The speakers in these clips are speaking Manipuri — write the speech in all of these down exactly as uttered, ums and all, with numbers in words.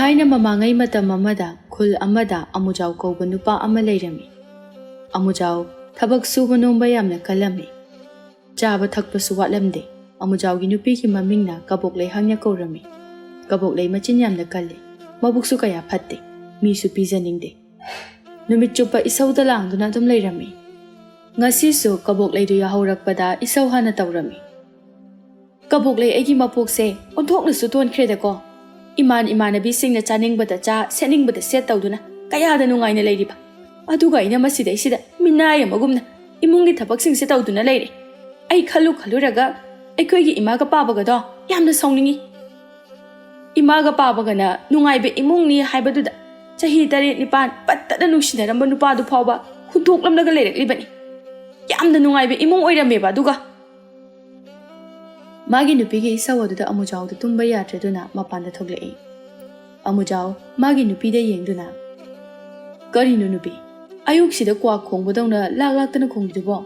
ꯊꯥꯏꯅ ꯃꯃꯥꯡꯉꯩ ꯃꯇꯝ ꯑꯃꯗ ꯈꯨꯜ ꯑꯃꯗ ꯑꯃꯨꯖꯥꯎ ꯀꯧꯕ ꯅꯨꯄꯥ ꯑꯃ ꯂꯩꯔꯝꯃꯤ꯫ ꯑꯃꯨꯖꯥꯎ ꯊꯕꯛ ꯁꯨꯕ ꯅꯣꯝꯕ ꯌꯥꯝꯅ ꯀꯜꯂꯝꯃꯤ꯫ ꯆꯥꯕ ꯊꯛꯄꯁꯨ ꯋꯥꯠꯂꯝꯗꯦ꯫ ꯑꯃꯨꯖꯥꯎꯒꯤ ꯅꯨꯄꯤꯒꯤ ꯃꯃꯤꯡꯅ ꯀꯕꯣꯛꯂꯩ ꯍꯥꯏꯅ ꯀꯧꯔꯝꯃꯤ꯫ ꯀꯕꯣꯛꯂꯩ ꯃꯆꯤꯟ ꯌꯥꯝꯅ ꯀꯜꯂꯤ꯫ ꯃꯕꯨꯛꯁꯨ ꯀꯌꯥ ꯐꯠꯇꯦ꯫ ꯃꯤꯁꯨ ꯄꯤꯖꯅꯤꯡꯗꯦ꯫ ꯅꯨꯃꯤꯠ ꯆꯨꯞꯄ ꯏꯁꯧꯗ ꯂꯥꯡꯗꯨꯅ ꯑꯗꯨꯝ ꯂꯩꯔꯝꯃꯤ꯫ ꯉꯁꯤꯁꯨ ꯀꯕꯣꯛꯂꯩꯗꯨ ꯌꯥꯍꯧꯔꯛꯄꯗ ꯏꯁꯧ ꯍꯥꯟꯅ ꯇꯧꯔꯝꯃꯤ꯫ "ꯀꯕꯣꯛꯂꯩ, ꯑꯩꯒꯤ ꯃꯄꯣꯛꯁꯦ ꯑꯣꯟꯊꯣꯛꯅꯁꯨ ꯇꯣꯟꯈ꯭ꯔꯦꯗꯀꯣ꯫ ꯏꯃꯥꯟ ꯏꯃꯥꯟꯅꯕꯤꯁꯤꯡꯅ ꯆꯥꯅꯤꯡꯕꯗ ꯆꯥ, ꯁꯦꯠꯅꯤꯡꯕꯗ ꯁꯦꯠ ꯇꯧꯗꯨꯅ ꯀꯌꯥꯗ ꯅꯨꯡꯉꯥꯏꯅ ꯂꯩꯔꯤꯕ꯫ ꯑꯗꯨꯒ ꯑꯩꯅ ꯃꯁꯤꯗꯩꯁꯤꯗ ꯃꯤꯅꯥꯏ ꯑꯃꯒꯨꯝꯅ ꯏꯃꯨꯡꯒꯤ ꯊꯕꯛꯁꯤꯡꯁꯦ ꯇꯧꯗꯨꯅ ꯂꯩꯔꯦ꯫ ꯑꯩ ꯈꯜꯂꯨ ꯈꯜꯂꯨꯔꯒ ꯑꯩꯈꯣꯏꯒꯤ ꯏꯃꯥꯒ ꯄꯥꯕꯒꯗꯣ ꯌꯥꯝꯅ ꯁꯥꯎꯅꯤꯡꯉꯤ꯫ ꯏꯃꯥꯒ ꯄꯥꯕꯒꯅ ꯅꯨꯡꯉꯥꯏꯕ ꯏꯃꯨꯡꯅꯤ ꯍꯥꯏꯕꯗꯨꯗ ꯆꯍꯤ ꯇꯔꯦꯠ ꯅꯤꯄꯥꯟ ꯄꯠꯇꯅ ꯅꯨꯡꯁꯤꯅꯔꯝꯕ ꯅꯨꯄꯥꯗꯨ ꯐꯥꯎꯕ ꯍꯨꯟꯗꯣꯛꯂꯝꯂꯒ ꯂꯩꯔꯛꯂꯤꯕꯅꯤ꯫ ꯌꯥꯝꯅ ꯅꯨꯡꯉꯥꯏꯕ ꯏꯃꯨꯡ ꯑꯣꯏꯔꯝꯃꯦꯕ꯫ ꯑꯗꯨꯒ" ꯃꯥꯒꯤ ꯅꯨꯄꯤꯒꯤ ꯏꯁꯧ ꯑꯗꯨꯗ ꯑꯃꯨꯖꯥꯎꯗ ꯇꯨꯝꯕ ꯌꯥꯗ꯭ꯔꯗꯨꯅ ꯃꯄꯥꯟꯗ ꯊꯣꯛꯂꯛꯏ꯫ ꯑꯃꯨꯖꯥꯎ ꯃꯥꯒꯤ ꯅꯨꯄꯤꯗ ꯌꯦꯡꯗꯨꯅ, "ꯀꯔꯤꯅꯣ ꯅꯨꯄꯤ, ꯑꯌꯨꯛꯁꯤꯗ ꯀ꯭ꯋꯥꯛ ꯈꯣꯡꯕꯗꯧꯅ ꯂꯥꯛ ꯂꯥꯛꯇꯅ ꯈꯣꯡꯉꯤꯗꯨꯕꯣ?"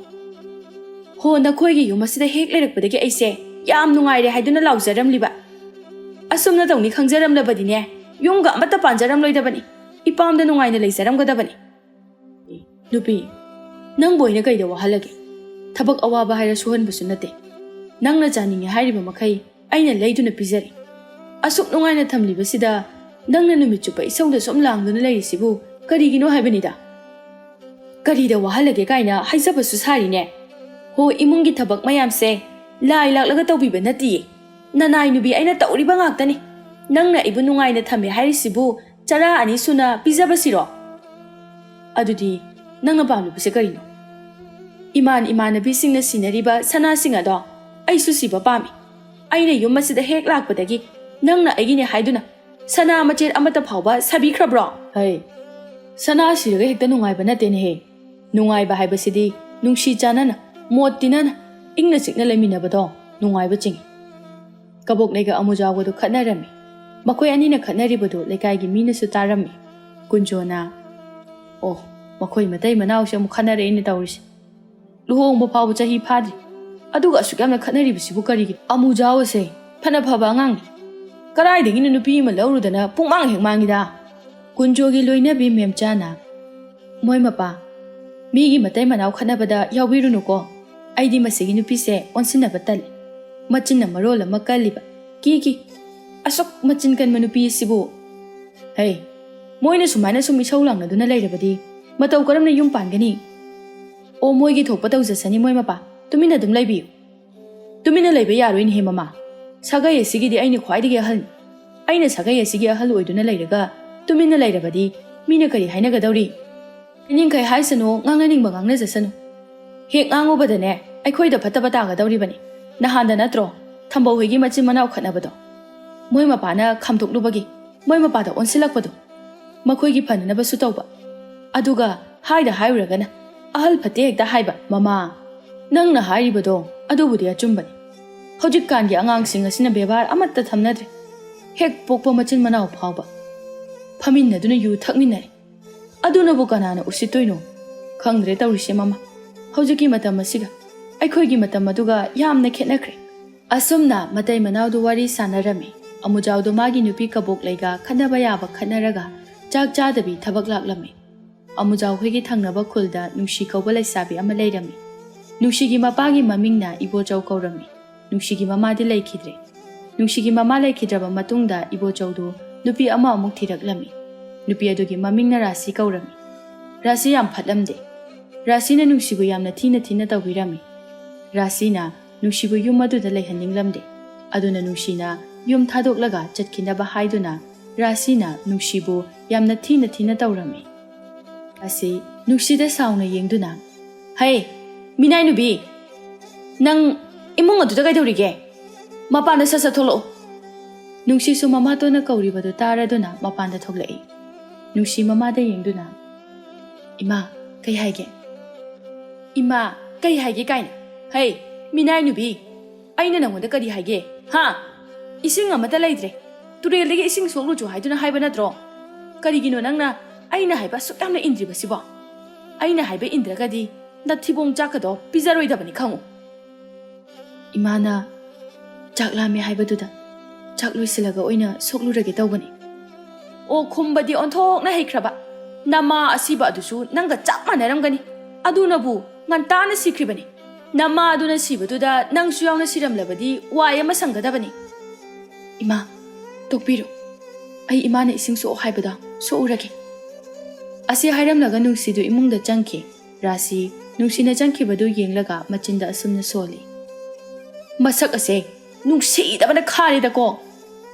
"ꯍꯣ, ꯅꯈꯣꯏꯒꯤ ꯌꯨꯝ ꯑꯁꯤꯗ ꯍꯦꯛ ꯂꯩꯔꯛꯄꯗꯒꯤ ꯑꯩꯁꯦ ꯌꯥꯝ ꯅꯨꯡꯉꯥꯏꯔꯦ ꯍꯥꯏꯗꯨꯅ ꯂꯥꯎꯖꯔꯝꯂꯤꯕ꯫ ꯑꯁꯨꯝꯅ ꯇꯧꯅꯤ ꯈꯪꯖꯔꯝꯂꯕꯗꯤꯅꯦ, ꯌꯨꯝꯒ ꯑꯃꯠꯇ ꯄꯥꯟꯖꯔꯝꯂꯣꯏꯗꯕꯅꯤ, ꯏꯄꯥꯝꯗ ꯅꯨꯡꯉꯥꯏꯅ ꯂꯩꯖꯔꯝꯒꯗꯕꯅꯤ꯫ ꯅꯨꯄꯤ, ꯅꯪꯕꯨ ꯑꯩꯅ ꯀꯩꯗ ꯋꯥꯍꯜꯂꯒꯦ? ꯊꯕꯛ ꯑꯋꯥꯕ ꯍꯥꯏꯔ ꯁꯨꯍꯟꯕꯁꯨ ꯅꯠꯇꯦ꯫ ꯅꯪꯅ ꯆꯥꯅꯤꯡꯉꯦ ꯍꯥꯏꯔꯤꯕ ꯃꯈꯩ ꯑꯩꯅ ꯂꯩꯗꯨꯅ ꯄꯤꯖꯔꯤ꯫ ꯑꯁꯨꯛ ꯅꯨꯡꯉꯥꯏꯅ ꯊꯝꯂꯤꯕꯁꯤꯗ ꯅꯪꯅ ꯅꯨꯃꯤꯠ ꯆꯨꯞꯄ ꯏꯁꯧꯗ ꯁꯨꯝ ꯂꯥꯡꯗꯨꯅ ꯂꯩꯔꯤꯁꯤꯕꯨ ꯀꯔꯤꯒꯤꯅꯣ ꯍꯥꯏꯕꯅꯤꯗ?" "ꯀꯔꯤꯗ ꯋꯥꯍꯜꯂꯒꯦ ꯀꯥꯏꯅ ꯍꯥꯏꯖꯕꯁꯨ ꯁꯥꯔꯤꯅꯦ꯫ ꯍꯣ, ꯏꯃꯨꯡꯒꯤ ꯊꯕꯛ ꯃꯌꯥꯝꯁꯦ ꯂꯥꯏ ꯂꯥꯛꯂꯒ ꯇꯧꯕꯤꯕ ꯅꯠꯇꯤꯌꯦ꯫ ꯅꯅꯥꯏ ꯅꯨꯕꯤ ꯑꯩꯅ ꯇꯧꯔꯤꯕ ꯉꯥꯛꯇꯅꯤ꯫ ꯅꯪꯅ ꯑꯩꯕꯨ ꯅꯨꯡꯉꯥꯏꯅ ꯊꯝꯃꯦ ꯍꯥꯏꯔꯤꯁꯤꯕꯨ ꯆꯔꯥ ꯑꯅꯤ ꯁꯨꯅ ꯄꯤꯖꯕꯁꯤꯔꯣ? ꯑꯗꯨꯗꯤ ꯅꯪꯅ ꯄꯥꯝꯂꯤꯕꯁꯦ ꯀꯔꯤꯅꯣ? ꯏꯃꯥꯟ ꯏꯃꯥꯟꯅꯕꯤꯁꯤꯡꯅ ꯁꯤꯅꯔꯤꯕ ꯁꯅꯥꯁꯤꯡ ꯑꯗꯣ ꯑꯩꯁꯨ ꯁꯤꯕ ꯄꯥꯝꯃꯤ꯫ ꯑꯩꯅ ꯌꯨꯝ ꯑꯁꯤꯗ ꯍꯦꯛ ꯂꯥꯛꯄꯗꯒꯤ ꯅꯪꯅ ꯑꯩꯒꯤꯅꯦ ꯍꯥꯏꯗꯨꯅ ꯁꯅꯥ ꯃꯆꯦꯠ ꯑꯃꯠꯇ ꯐꯥꯎꯕ ꯁꯥꯕꯤꯈ꯭ꯔꯕ꯭ꯔꯣ?" "ꯍꯩ, ꯁꯅꯥ ꯁꯤꯔꯒ ꯍꯦꯛꯇ ꯅꯨꯡꯉꯥꯏꯕ ꯅꯠꯇꯦꯅꯦꯍꯦ꯫ ꯅꯨꯡꯉꯥꯏꯕ ꯍꯥꯏꯕꯁꯤꯗꯤ ꯅꯨꯡꯁꯤ ꯆꯥꯟꯅꯅ, ꯃꯣꯠ ꯇꯤꯟꯅꯅ, ꯏꯪꯅ ꯆꯤꯛꯅ ꯂꯩꯃꯤꯟꯅꯕꯗꯣ ꯅꯨꯡꯉꯥꯏꯕ ꯆꯤꯡꯏ꯫" ꯀꯕꯣꯛꯂꯩꯒ ꯑꯃꯨꯖꯥꯎꯒꯗꯨ ꯈꯠꯅꯔꯝꯃꯤ꯫ ꯃꯈꯣꯏ ꯑꯅꯤꯅ ꯈꯠꯅꯔꯤꯕꯗꯨ ꯂꯩꯀꯥꯏꯒꯤ ꯃꯤꯅꯁꯨ ꯇꯥꯔꯝꯃꯤ꯫ ꯀꯨꯟꯖꯣꯅ, "ꯑꯣ, ꯃꯈꯣꯏ ꯃꯇꯩ ꯃꯅꯥꯎꯁꯦ ꯑꯃꯨꯛ ꯈꯠꯅꯔꯛꯏꯅꯦ ꯇꯧꯔꯤꯁꯦ꯫ ꯂꯨꯍꯣꯡꯕ ꯐꯥꯎꯕ ꯆꯍꯤ ꯐꯥꯗ꯭ꯔꯤ, ꯑꯗꯨꯒ ꯑꯁꯨꯛ ꯌꯥꯝꯅ ꯈꯠꯅꯔꯤꯕꯁꯤꯕꯨ ꯀꯔꯤꯒꯤ? ꯑꯃꯨꯖꯥꯎ ꯑꯁꯦ ꯐꯅ ꯐꯕ ꯑꯉꯥꯡꯅꯤ꯫ ꯀꯗꯥꯏꯗꯒꯤꯅꯣ ꯅꯨꯄꯤ ꯑꯃ ꯂꯧꯔꯨꯗꯅ ꯄꯨꯡꯃꯥꯡ ꯍꯦꯛ ꯃꯥꯡꯉꯤꯗ꯫ ꯀꯨꯟꯖꯣꯒꯤ ꯂꯣꯏꯅꯕꯤ ꯃꯦꯝꯆꯥꯅ, "ꯃꯣꯏ ꯃꯄꯥ, ꯃꯤꯒꯤ ꯃꯇꯩ ꯃꯅꯥꯎ ꯈꯠꯅꯕꯗ ꯌꯥꯎꯕꯤꯔꯨꯅꯨꯀꯣ꯫ ꯑꯩꯗꯤ ꯃꯁꯤꯒꯤ ꯅꯨꯄꯤꯁꯦ ꯑꯣꯟꯁꯤꯟꯅꯕ ꯇꯜꯂꯤ꯫ ꯃꯆꯤꯟꯅ ꯃꯔꯣꯜ ꯑꯃ ꯀꯜꯂꯤꯕ꯫ ꯀꯤ ꯀꯤ꯫ ꯑꯁꯨꯛ ꯃꯆꯤꯟ ꯀꯟꯕ ꯅꯨꯄꯤ ꯑꯁꯤꯕꯨ꯫ ꯍꯩ, ꯃꯣꯏꯅ ꯁꯨꯃꯥꯏꯅ ꯁꯨꯝ ꯏꯁꯧ ꯂꯥꯡꯅꯗꯨꯅ ꯂꯩꯔꯕꯗꯤ ꯃꯇꯧ ꯀꯔꯝꯅ ꯌꯨꯝ ꯄꯥꯟꯒꯅꯤ? ꯑꯣ, ꯃꯣꯏꯒꯤ ꯊꯣꯛꯄ ꯇꯧꯖꯁꯅꯤ ꯃꯣꯏ ꯃꯄꯥ꯫ ꯇꯨꯃꯤꯟꯅ ꯑꯗꯨꯝ ꯂꯩꯕꯤꯌꯨ꯫ ꯇꯨꯃꯤꯟꯅ ꯂꯩꯕ ꯌꯥꯔꯣꯏꯅꯦꯍꯦ ꯃꯃꯥ꯫ ꯁꯥꯒꯩ ꯑꯁꯤꯒꯤꯗꯤ ꯑꯩꯅ ꯈ꯭ꯋꯥꯏꯗꯒꯤ ꯑꯍꯜꯅꯤ꯫ ꯑꯩꯅ ꯁꯥꯒꯩ ꯑꯁꯤꯒꯤ ꯑꯍꯜ ꯑꯣꯏꯗꯨꯅ ꯂꯩꯔꯒ ꯇꯨꯃꯤꯟꯅ ꯂꯩꯔꯕꯗꯤ ꯃꯤꯅ ꯀꯔꯤ ꯍꯥꯏꯅꯒꯗꯧꯔꯤ? ꯍꯥꯏꯅꯤꯡꯈꯩ ꯍꯥꯏꯁꯅꯨ, ꯉꯥꯡꯅꯅꯤꯡꯕ ꯉꯥꯡꯅꯖꯁꯅꯨ꯫ ꯍꯦꯛ ꯉꯥꯡꯉꯨꯕꯗꯅꯦ, ꯑꯩꯈꯣꯏꯗ ꯐꯠꯇꯕ ꯇꯥꯒꯗꯧꯔꯤꯕꯅꯤ꯫ ꯅꯍꯥꯟꯗ ꯅꯠꯇ꯭ꯔꯣ ꯊꯝꯕꯧ ꯍꯣꯏꯒꯤ ꯃꯆꯤꯟ ꯃꯅꯥꯎ ꯈꯠꯅꯕꯗꯣ? ꯃꯣꯏ ꯃꯄꯥꯅ ꯈꯥꯝꯗꯣꯛꯂꯨꯕꯒꯤ ꯃꯣꯏ ꯃꯄꯥꯗ ꯑꯣꯟꯁꯤꯜꯂꯛꯄꯗꯣ꯫ ꯃꯈꯣꯏꯒꯤ ꯐꯅꯅꯕꯁꯨ ꯇꯧꯕ꯫ ꯑꯗꯨꯒ ꯍꯥꯏꯗ ꯍꯥꯏꯔꯨꯔꯒꯅ ꯑꯍꯜ ꯐꯠꯇꯦ ꯍꯦꯛꯇ ꯍꯥꯏꯕ꯫ ꯃꯃꯥ, ꯅꯪꯅ ꯍꯥꯏꯔꯤꯕꯗꯣ ꯑꯗꯨꯕꯨꯗꯤ ꯑꯆꯨꯝꯕꯅꯤ꯫ ꯍꯧꯖꯤꯛꯀꯥꯟꯒꯤ ꯑꯉꯥꯡꯁꯤꯡ ꯑꯁꯤꯅ ꯕꯦꯕꯥꯔ ꯑꯃꯠꯇ ꯊꯝꯅꯗ꯭ꯔꯦ꯫ ꯍꯦꯛ ꯄꯣꯛꯄ ꯃꯆꯤꯟ ꯃꯅꯥꯎ ꯐꯥꯎꯕ ꯐꯝꯃꯤꯟꯅꯗꯨꯅ ꯌꯨ ꯊꯛꯃꯤꯟꯅꯩ꯫ ꯑꯗꯨꯅꯕꯨ ꯀꯅꯥꯅ ꯎꯁꯤꯠꯇꯣꯏꯅꯣ? ꯈꯪꯗ꯭ꯔꯦ ꯇꯧꯔꯤꯁꯦ ꯃꯃꯥ꯫ ꯍꯧꯖꯤꯛꯀꯤ ꯃꯇꯝ ꯑꯁꯤꯒ ꯑꯩꯈꯣꯏꯒꯤ ꯃꯇꯝ ꯑꯗꯨꯒ ꯌꯥꯝꯅ ꯈꯦꯠꯅꯈ꯭ꯔꯦ꯫ ꯑꯁꯨꯝꯅ ꯃꯇꯩ ꯃꯅꯥꯎꯗꯨ ꯋꯥꯔꯤ ꯁꯥꯟꯅꯔꯝꯃꯤ꯫ ꯑꯃꯨꯖꯥꯎꯗꯣ ꯃꯥꯒꯤ ꯅꯨꯄꯤ ꯀꯕꯣꯛ ꯂꯩꯒ ꯈꯠꯅꯕ ꯌꯥꯕ ꯈꯠꯅꯔꯒ ꯆꯥꯛ ꯆꯥꯗꯕꯤ ꯊꯕꯛ ꯂꯥꯛꯂꯝꯃꯤ꯫ ꯑꯃꯨꯖꯥꯎ ꯍꯣꯏꯒꯤ ꯊꯪꯅꯕ ꯈꯨꯜꯗ ꯅꯨꯡꯁꯤ ꯀꯧꯕ ꯂꯩꯁꯥꯕꯤ ꯑꯃ ꯂꯩꯔꯝꯃꯤ꯫ ꯅꯨꯡꯁꯤꯒꯤ ꯃꯄꯥꯒꯤ ꯃꯃꯤꯡꯅ ꯏꯕꯣꯆꯧ ꯀꯧꯔꯝꯃꯤ꯫ ꯅꯨꯡꯁꯤꯒꯤ ꯃꯃꯥꯗꯤ ꯂꯩꯈꯤꯗ꯭ꯔꯦ꯫ ꯅꯨꯡꯁꯤꯒꯤ ꯃꯃꯥ ꯂꯩꯈꯤꯗ꯭ꯔꯕ ꯃꯇꯨꯡꯗ ꯏꯕꯣꯆꯧꯗꯨ ꯅꯨꯄꯤ ꯑꯃ ꯑꯃꯨꯛ ꯊꯤꯔꯛꯂꯝꯃꯤ꯫ ꯅꯨꯄꯤ ꯑꯗꯨꯒꯤ ꯃꯃꯤꯡꯅ ꯔꯥꯁꯤ ꯀꯧꯔꯝꯃꯤ꯫ ꯔꯥꯁꯤ ꯌꯥꯝ ꯐꯠꯂꯝꯗꯦ꯫ ꯔꯥꯁꯤꯅ ꯅꯨꯡꯁꯤꯕꯨ ꯌꯥꯝꯅ ꯊꯤꯅ ꯊꯤꯅ ꯇꯧꯕꯤꯔꯝꯃꯤ꯫ ꯔꯥꯁꯤꯅ ꯅꯨꯡꯁꯤꯕꯨ ꯌꯨꯝ ꯑꯗꯨꯗ ꯂꯩꯍꯟꯅꯤꯡꯂꯝꯗꯦ꯫ ꯑꯗꯨꯅ ꯅꯨꯡꯁꯤꯅ ꯌꯨꯝ ꯊꯥꯗꯣꯛꯂꯒ ꯆꯠꯈꯤꯅꯕ ꯍꯥꯏꯗꯨꯅ ꯔꯥꯁꯤꯅ ꯅꯨꯡꯁꯤꯕꯨ ꯌꯥꯝꯅ ꯊꯤꯅ ꯊꯤꯅ ꯇꯧꯔꯝꯃꯤ꯫ ꯔꯥꯁꯤ ꯅꯨꯡꯁꯤꯗ ꯁꯥꯎꯅ ꯌꯦꯡꯗꯨꯅ, "ꯍꯩ, ꯃꯤꯅꯥꯏ ꯅꯨꯄꯤ! ꯅꯪ ꯏꯃꯨꯡ ꯑꯗꯨꯗ ꯀꯩꯗꯧꯔꯤꯒꯦ? ꯃꯄꯥꯟꯗ ꯁꯠ ꯁꯠ ꯊꯣꯛꯂꯛꯎ!" ꯅꯨꯡꯁꯤꯁꯨ ꯃꯃꯥꯇꯣꯟꯅ ꯀꯧꯔꯤꯕꯗꯨ ꯇꯥꯔꯗꯨꯅ ꯃꯄꯥꯟꯗ ꯊꯣꯛꯂꯛꯏ꯫ ꯅꯨꯡꯁꯤ ꯃꯃꯥꯗ ꯌꯦꯡꯗꯨꯅ, "ꯏꯃꯥ, ꯀꯩ ꯍꯥꯏꯒꯦ? ꯏꯃꯥ, ꯀꯩ ꯍꯥꯏꯒꯦ ꯀꯥꯏꯅ? ꯍꯩ, ꯃꯤꯅꯥꯏ ꯅꯨꯄꯤ! ꯑꯩꯅ ꯅꯪꯉꯣꯟꯗ ꯀꯔꯤ ꯍꯥꯏꯒꯦ? ꯍꯥ? ꯏꯁꯤꯡ ꯑꯃꯠꯇ ꯂꯩꯇ꯭ꯔꯦ꯫ ꯇꯨꯔꯦꯜꯗꯒꯤ ꯏꯁꯤꯡ ꯁꯣꯛꯂꯨꯆꯣ ꯍꯥꯏꯗꯨꯅ ꯍꯥꯏꯕ ꯅꯠꯇ꯭ꯔꯣ? ꯀꯔꯤꯒꯤꯅꯣ ꯅꯪꯅ ꯑꯩꯅ ꯍꯥꯏꯕ ꯑꯁꯨꯛ ꯌꯥꯝꯅ ꯏꯟꯗ꯭ꯔꯤꯕꯁꯤꯕꯣ? ꯑꯩꯅ ꯍꯥꯏꯕ ꯏꯟꯗ꯭ꯔꯒꯗꯤ ꯅꯊꯤꯕꯣꯡ ꯆꯥꯛꯀꯗꯣ ꯄꯤꯖꯔꯣꯏꯗꯕꯅꯤ ꯈꯪꯉꯨ꯫" ꯏꯃꯥꯅ ꯆꯥꯛ ꯂꯥꯝꯃꯦ ꯍꯥꯏꯕꯗꯨꯗ ꯆꯥꯛ ꯂꯣꯏꯁꯤꯜꯂꯒ ꯑꯣꯏꯅ ꯁꯣꯛꯂꯨꯔꯒꯦ ꯇꯧꯕꯅꯤ꯫ ꯑꯣ ꯈꯨꯝꯕꯗꯤ ꯑꯣꯟꯊꯣꯛꯅ ꯍꯩꯈ꯭ꯔꯕ꯫ ꯅꯃꯥ ꯑꯁꯤꯕ ꯑꯗꯨꯁꯨ ꯅꯪꯒ ꯆꯞ ꯃꯥꯟꯅꯔꯝꯒꯅꯤ꯫ ꯑꯗꯨꯅꯕꯨ ꯉꯟꯇꯥꯅ ꯁꯤꯈ꯭ꯔꯤꯕꯅꯤ꯫ ꯅꯃꯥ ꯑꯗꯨꯅ ꯁꯤꯕꯗꯨꯗ ꯅꯪꯁꯨ ꯌꯥꯎꯅ ꯁꯤꯔꯝꯂꯕꯗꯤ ꯋꯥꯏ ꯑꯃ ꯁꯪꯒꯗꯕꯅꯤ꯫ ꯏꯃꯥ, ꯇꯣꯛꯄꯤꯔꯣ꯫ ꯑꯩ ꯏꯃꯥꯅ ꯏꯁꯤꯡ ꯁꯣꯛꯑꯣ ꯍꯥꯏꯕꯗꯣ ꯁꯣꯛꯎꯔꯒꯦ꯫ ꯑꯁꯤ ꯍꯥꯏꯔꯝꯂꯒ ꯅꯨꯡꯁꯤꯗꯨ ꯏꯃꯨꯡꯗ ꯆꯪꯈꯤ꯫ ꯔꯥꯁꯤ ꯅꯨꯡꯁꯤꯅ ꯆꯪꯈꯤꯕꯗꯨ ꯌꯦꯡꯂꯒ ꯃꯆꯤꯟꯗ ꯑꯁꯨꯝꯅ ꯁꯣꯜꯂꯤ꯫ ꯃꯁꯛ ꯑꯁꯦ ꯅꯨꯡꯁꯤꯗꯕꯅ ꯈꯥꯔꯦꯗꯀꯣ꯫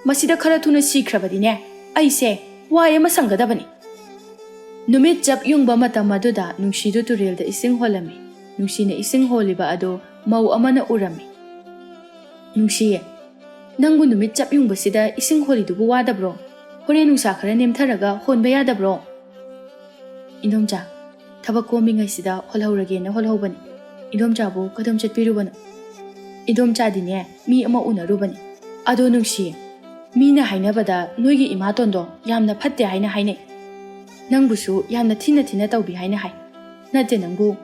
ꯃꯁꯤꯗ ꯈꯔ ꯊꯨꯅ ꯁꯤꯈ꯭ꯔꯕꯗꯤꯅꯦ, ꯑꯩꯁꯦ ꯋꯥꯏ ꯑꯃ ꯁꯪꯒꯗꯕꯅꯤ꯫ ꯅꯨꯃꯤꯠ ꯆꯞ ꯌꯨꯡꯕ ꯃꯇꯝ ꯑꯗꯨꯗ ꯅꯨꯡꯁꯤꯗꯨ ꯇꯨꯔꯦꯜꯗ ꯏꯁꯤꯡ ꯍꯣꯜꯂꯝꯃꯤ꯫ ꯅꯨꯡꯁꯤꯅ ꯏꯁꯤꯡ ꯍꯣꯜꯂꯤꯕ ꯑꯗꯨ ꯃꯧ ꯑꯃꯅ ꯎꯔꯝꯃꯤ꯫ ꯅꯨꯡꯁꯤꯌꯦ, ꯅꯪꯕꯨ ꯅꯨꯃꯤꯠ ꯆꯞ ꯌꯨꯡꯕꯁꯤꯗ ꯏꯁꯤꯡ ꯍꯣꯜꯂꯤꯗꯨꯕꯨ ꯋꯥꯗꯕ꯭ꯔꯣ? ꯍꯣꯔꯦꯟ ꯅꯨꯡꯁꯥ ꯈꯔ ꯅꯦꯝꯊꯔꯒ ꯍꯣꯟꯕ ꯌꯥꯗꯕ꯭ꯔꯣ? ꯏꯟꯗꯣꯝꯆꯥ, ꯊꯕꯛ ꯀꯣꯝꯃꯤꯉꯩꯁꯤꯗ ꯍꯣꯜꯍꯧꯔꯒꯦꯅ ꯍꯣꯜꯍꯧꯕꯅꯤ꯫ ꯏꯟꯗꯣꯝꯆꯥꯕꯨ ꯀꯗꯣꯝ ꯆꯠꯄꯤꯔꯨꯕꯅꯣ? ꯏꯟꯗꯣꯝꯆꯥꯗꯤꯅꯦ, ꯃꯤ ꯑꯃ ꯎꯅꯔꯨꯕꯅꯤ꯫ ꯑꯗꯣ ꯅꯨꯡꯁꯤ, ꯃꯤꯅ ꯍꯥꯏꯅꯕꯗ ꯅꯣꯏꯒꯤ ꯏꯃꯥꯇꯣꯟꯗꯣ ꯌꯥꯝꯅ ꯐꯠꯇꯦ ꯍꯥꯏꯅ ꯍꯥꯏꯅꯩ꯫ ꯅꯪꯕꯨꯁꯨ ꯌꯥꯝꯅ ꯊꯤꯅ ꯊꯤꯅ ꯇꯧꯕꯤ ꯍꯥꯏꯅ ꯍꯥꯏ꯫ ꯅꯠꯇꯦ ꯅꯪꯕꯨ,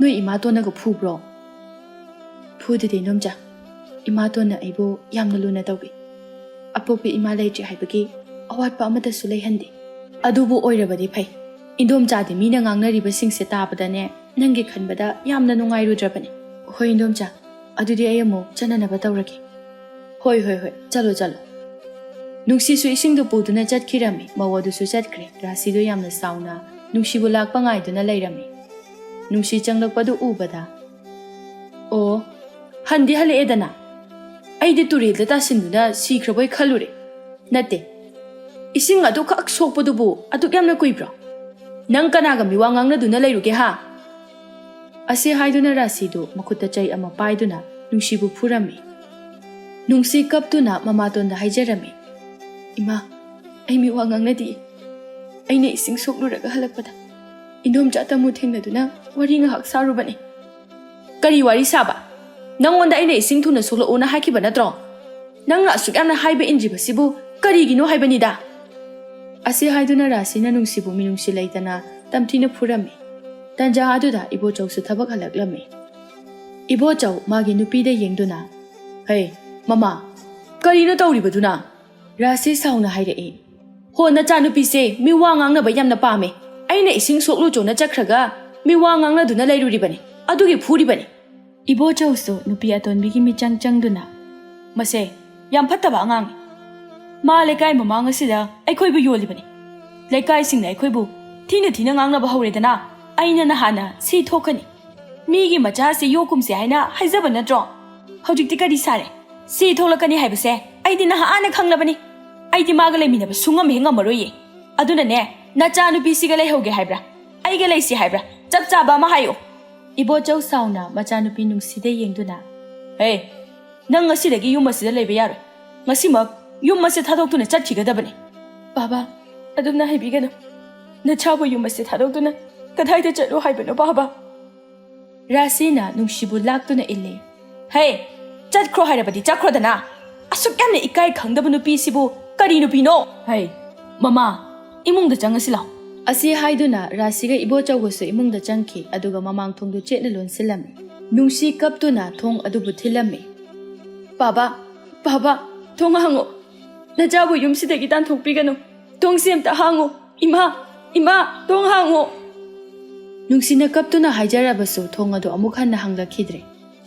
ꯅꯣꯏ ꯏꯃꯥꯇꯣꯟꯅꯒ ꯐꯨꯕ꯭ꯔꯣ? ꯐꯨꯗꯦꯗ ꯏꯟꯗꯣꯝꯆꯥ꯫ ꯏꯃꯥꯇꯣꯟꯅ ꯑꯩꯕꯨ ꯌꯥꯝꯅ ꯂꯨꯅ ꯇꯧꯕꯤ꯫ ꯑꯄꯣꯛꯄꯤ ꯏꯃꯥ ꯂꯩꯇ꯭ꯔꯦ ꯍꯥꯏꯕꯒꯤ ꯑꯋꯥꯠꯄ ꯑꯃꯠꯇꯁꯨ ꯂꯩꯍꯟꯗꯦ꯫ ꯑꯗꯨꯕꯨ ꯑꯣꯏꯔꯕꯗꯤ ꯐꯩ꯫ ꯏꯟꯗꯣꯝꯆꯥꯗꯤ ꯃꯤꯅ ꯉꯥꯡꯅꯔꯤꯕꯁꯤꯡꯁꯦ ꯇꯥꯕꯗꯅꯦ, ꯅꯪꯒꯤ ꯈꯟꯕꯗ ꯌꯥꯝꯅ ꯅꯨꯡꯉꯥꯏꯔꯨꯗ꯭ꯔꯕꯅꯤ꯫ ꯍꯣꯏ ꯏꯟꯗꯣꯝꯆꯥ, ꯑꯗꯨꯗꯤ ꯑꯩ ꯑꯃꯨꯛ ꯆꯠꯅꯅꯕ ꯇꯧꯔꯒꯦ꯫ ꯍꯣꯏ, ꯍꯣꯏ, ꯍꯣꯏ, ꯆꯠꯂꯣ, ꯆꯠꯂꯣ꯫ ꯅꯨꯡꯁꯤꯁꯨ ꯏꯁꯤꯡꯗꯨ ꯄꯨꯗꯨꯅ ꯆꯠꯈꯤꯔꯝꯃꯤ꯫ ꯃꯧ ꯑꯗꯨꯁꯨ ꯆꯠꯈ꯭ꯔꯦ꯫ ꯔꯥꯁꯤꯗꯨ ꯌꯥꯝꯅ ꯁꯥꯎꯅ ꯅꯨꯡꯁꯤꯕꯨ ꯂꯥꯛꯄ ꯉꯥꯏꯗꯨꯅ ꯂꯩꯔꯝꯃꯤ꯫ ꯅꯨꯡꯁꯤ ꯆꯪꯂꯛꯄꯗꯨ ꯎꯕꯗ, "ꯑꯣ, ꯍꯟꯗꯤ ꯍꯜꯂꯛꯑꯦꯗꯅ? ꯑꯩꯗꯤ ꯇꯨꯔꯦꯜꯗ ꯇꯥꯁꯤꯟꯗꯨꯅ ꯁꯤꯈ꯭ꯔꯕꯣꯏ ꯈꯜꯂꯨꯔꯦ꯫ ꯅꯠꯇꯦ, ꯏꯁꯤꯡ ꯑꯗꯨꯈꯛ ꯁꯣꯛꯄꯗꯨꯕꯨ ꯑꯗꯨꯛ ꯌꯥꯝꯅ ꯀꯨꯏꯕ꯭ꯔꯣ? ꯅꯪ ꯀꯅꯥꯒ ꯃꯤꯋꯥ ꯉꯥꯡꯅꯗꯨꯅ ꯂꯩꯔꯨꯒꯦ ꯍꯥ?" ꯑꯁꯤ ꯍꯥꯏꯗꯨꯅ ꯔꯥꯁꯤꯗꯨ ꯃꯈꯨꯠꯇ ꯆꯩ ꯑꯃ ꯄꯥꯏꯗꯨꯅ ꯅꯨꯡꯁꯤꯕꯨ ꯐꯨꯔꯝꯃꯤ꯫ ꯅꯨꯡꯁꯤ ꯀꯞꯇꯨꯅ ꯃꯃꯥꯇꯣꯟꯗ ꯍꯥꯏꯖꯔꯝꯃꯤ, "ꯏꯃꯥ, ꯑꯩ ꯃꯤꯋꯥ ꯉꯥꯡꯅꯗꯤꯌꯦ꯫ ꯑꯩꯅ ꯏꯁꯤꯡ ꯁꯣꯛꯂꯨꯔꯒ ꯍꯜꯂꯛꯄꯗ ꯏꯟꯗꯣꯝꯆꯥ ꯇꯥꯃꯨ ꯊꯦꯡꯅꯗꯨꯅ ꯋꯥꯔꯤ ꯉꯥꯏꯍꯥꯛ ꯁꯥꯔꯨꯕꯅꯤ꯫" "ꯀꯔꯤ ꯋꯥꯔꯤ ꯁꯥꯕ? ꯅꯪꯉꯣꯟꯗ ꯑꯩꯅ ꯏꯁꯤꯡ ꯊꯨꯅ ꯁꯣꯛꯂꯛꯎꯅ ꯍꯥꯏꯈꯤꯕ ꯅꯠꯇ꯭ꯔꯣ? ꯅꯪꯅ ꯑꯁꯨꯛ ꯌꯥꯝꯅ ꯍꯥꯏꯕ ꯏꯟꯗ꯭ꯔꯤꯕꯁꯤꯕꯨ ꯀꯔꯤꯒꯤꯅꯣ ꯍꯥꯏꯕꯅꯤꯗ?" ꯑꯁꯤ ꯍꯥꯏꯗꯨꯅ ꯔꯥꯁꯤꯅ ꯅꯨꯡꯁꯤꯕꯨ ꯃꯤꯅꯨꯡꯁꯤ ꯂꯩꯇꯅ ꯇꯝꯊꯤꯅ ꯐꯨꯔꯝꯃꯤ꯫ ꯇꯟꯖꯥ ꯑꯗꯨꯗ ꯏꯕꯣꯆꯧꯁꯨ ꯊꯕꯛ ꯍꯜꯂꯛꯂꯝꯃꯤ꯫ ꯏꯕꯣꯆꯧ ꯃꯥꯒꯤ ꯅꯨꯄꯤꯗ ꯌꯦꯡꯗꯨꯅ, "ꯍꯩ, ꯃꯃꯥ, "ꯀꯔꯤꯅꯣ ꯇꯧꯔꯤꯕꯗꯨꯅ?" ꯔꯥꯁꯤ ꯁꯥꯎꯅ ꯍꯥꯏꯔꯛꯏ꯫ "ꯍꯣ, ꯅꯆꯥꯅꯨꯄꯤꯁꯦ ꯃꯤ ꯋꯥ ꯉꯥꯡꯅꯕ ꯌꯥꯝꯅ ꯄꯥꯝꯃꯦ꯫ ꯑꯩꯅ ꯏꯁꯤꯡ ꯁꯣꯛꯂꯨ ꯆꯣꯅ ꯆꯠꯈ꯭ꯔꯒ ꯃꯤ ꯋꯥ ꯉꯥꯡꯅꯗꯨꯅ ꯂꯩꯔꯨꯔꯤꯕꯅꯤ, ꯑꯗꯨꯒꯤ ꯐꯨꯔꯤꯕꯅꯤ꯫" ꯏꯕꯣꯆꯧꯁꯨ ꯅꯨꯄꯤ ꯑꯇꯣꯟꯕꯤꯒꯤ ꯃꯤꯆꯪ ꯆꯪꯗꯨꯅ, "ꯃꯁꯦ ꯌꯥꯝ ꯐꯠꯇꯕ ꯑꯉꯥꯡꯅꯤ꯫ ꯃꯥ ꯂꯩꯀꯥꯏ ꯃꯃꯥꯡ ꯑꯁꯤꯗ ꯑꯩꯈꯣꯏꯕꯨ ꯌꯣꯜꯂꯤꯕꯅꯤ꯫ ꯂꯩꯀꯥꯏꯁꯤꯡꯅ ꯑꯩꯈꯣꯏꯕꯨ ꯊꯤꯅ ꯊꯤꯅ ꯉꯥꯡꯅꯕ ꯍꯧꯔꯦꯗꯅ꯫ ꯑꯩꯅ ꯅꯍꯥꯟꯅ ꯁꯤ ꯊꯣꯛꯀꯅꯤ, ꯃꯤꯒꯤ ꯃꯆꯥꯁꯤ ꯌꯣꯛꯀꯨꯝꯁꯤ ꯍꯥꯏꯅ ꯍꯥꯏꯖꯕ ꯅꯠꯇ꯭ꯔꯣ? ꯍꯧꯖꯤꯛꯇꯤ ꯀꯔꯤ ꯁꯥꯔꯦ? ꯁꯤ ꯊꯣꯛꯂꯛꯀꯅꯤ ꯍꯥꯏꯕꯁꯦ ꯑꯩꯗꯤ ꯅꯍꯥꯟꯅ ꯈꯪꯂꯕꯅꯤ꯫ ꯑꯩꯗꯤ ꯃꯥꯒ ꯂꯩꯃꯤꯟꯅꯕ ꯁꯨꯡꯉꯝ ꯍꯦꯛ ꯉꯝꯃꯔꯣꯏꯌꯦ꯫ ꯑꯗꯨꯅꯅꯦ, ꯅꯆꯥꯅꯨꯄꯤꯁꯤꯒ ꯂꯩꯍꯧꯒꯦ ꯍꯥꯏꯕ꯭ꯔꯥ, ꯑꯩꯒ ꯂꯩꯁꯤ ꯍꯥꯏꯕ꯭ꯔꯥ? ꯆꯞ ꯆꯥꯕ ꯑꯃ ꯍꯥꯏꯌꯨ꯫" ꯏꯕꯣꯆꯧ ꯁꯥꯎꯅ ꯃꯆꯥꯅꯨꯄꯤ ꯅꯨꯡꯁꯤꯗ ꯌꯦꯡꯗꯨꯅ, "ꯍꯦ, ꯅꯪ ꯉꯁꯤꯗꯒꯤ ꯌꯨꯝ ꯑꯁꯤꯗ ꯂꯩꯕ ꯌꯥꯔꯣꯏ꯫ ꯉꯁꯤꯃꯛ ꯌꯨꯝ ꯑꯁꯤ ꯊꯥꯗꯣꯛꯇꯨꯅ ꯆꯠꯈꯤꯒꯗꯕꯅꯤ꯫" "ꯕꯥꯕꯥ, ꯑꯗꯨꯝꯅ ꯍꯥꯏꯕꯤꯒꯅꯨ꯫ ꯅꯆꯥꯕꯨ ꯌꯨꯝ ꯑꯁꯤ ꯊꯥꯗꯣꯛꯇꯨꯅ ꯀꯗꯥꯏꯗ ꯆꯠꯂꯨ ꯍꯥꯏꯕꯅꯣ, ꯕꯥꯕꯥ?" ꯔꯥꯁꯤꯅ ꯅꯨꯡꯁꯤꯕꯨ ꯂꯥꯛꯇꯨꯅ ꯏꯜꯂꯦ꯫ "ꯍꯦ, ꯆꯠꯈ꯭ꯔꯣ ꯍꯥꯏꯔꯕꯗꯤ ꯆꯠꯈ꯭ꯔꯣꯗꯅ꯫ ꯑꯁꯨꯛ ꯌꯥꯝꯅ ꯏꯀꯥꯏ ꯈꯪꯗꯕ ꯅꯨꯄꯤꯁꯤꯕꯨ ꯀꯔꯤ ꯅꯨꯄꯤꯅꯣ? ꯍꯦ, ꯃꯃꯥ, ꯏꯃꯨꯡꯗ ꯆꯪꯉꯁꯤ ꯂꯥꯎ꯫" ꯑꯁꯤ ꯍꯥꯏꯗꯨꯅ ꯔꯥꯁꯤꯒ ꯏꯕꯣꯆꯧꯒꯁꯨ ꯏꯃꯨꯡꯗ ꯆꯪꯈꯤ, ꯑꯗꯨꯒ ꯃꯃꯥꯡ ꯊꯣꯡꯗꯨ ꯆꯦꯠꯅ ꯂꯣꯟꯁꯤꯜꯂꯝꯃꯤ꯫ ꯅꯨꯡꯁꯤ ꯀꯞꯇꯨꯅ ꯊꯣꯡ ꯑꯗꯨꯕꯨ ꯊꯤꯜꯂꯝꯃꯤ꯫ "ꯕꯥꯕꯥ, ꯕꯥꯕꯥ, ꯊꯣꯡ ꯍꯥꯡꯉꯣ꯫ ꯅꯆꯥꯕꯨ ꯌꯨꯝꯁꯤꯗꯒꯤ ꯇꯥꯟꯊꯣꯛꯄꯤꯒꯅꯨ꯫ ꯊꯣꯡꯁꯤ ꯑꯝꯇ ꯍꯥꯡꯉꯨ꯫ ꯏꯃꯥ, ꯏꯃꯥ, ꯊꯣꯡ ꯍꯥꯡꯉꯨ꯫" ꯅꯨꯡꯁꯤꯅ ꯀꯞꯇꯨꯅ ꯍꯥꯏꯖꯔꯕꯁꯨ ꯊꯣꯡ ꯑꯗꯨ ꯑꯃꯨꯛ ꯍꯟꯅ ꯍꯥꯡꯂꯛꯈꯤꯗ꯭ꯔꯦ꯫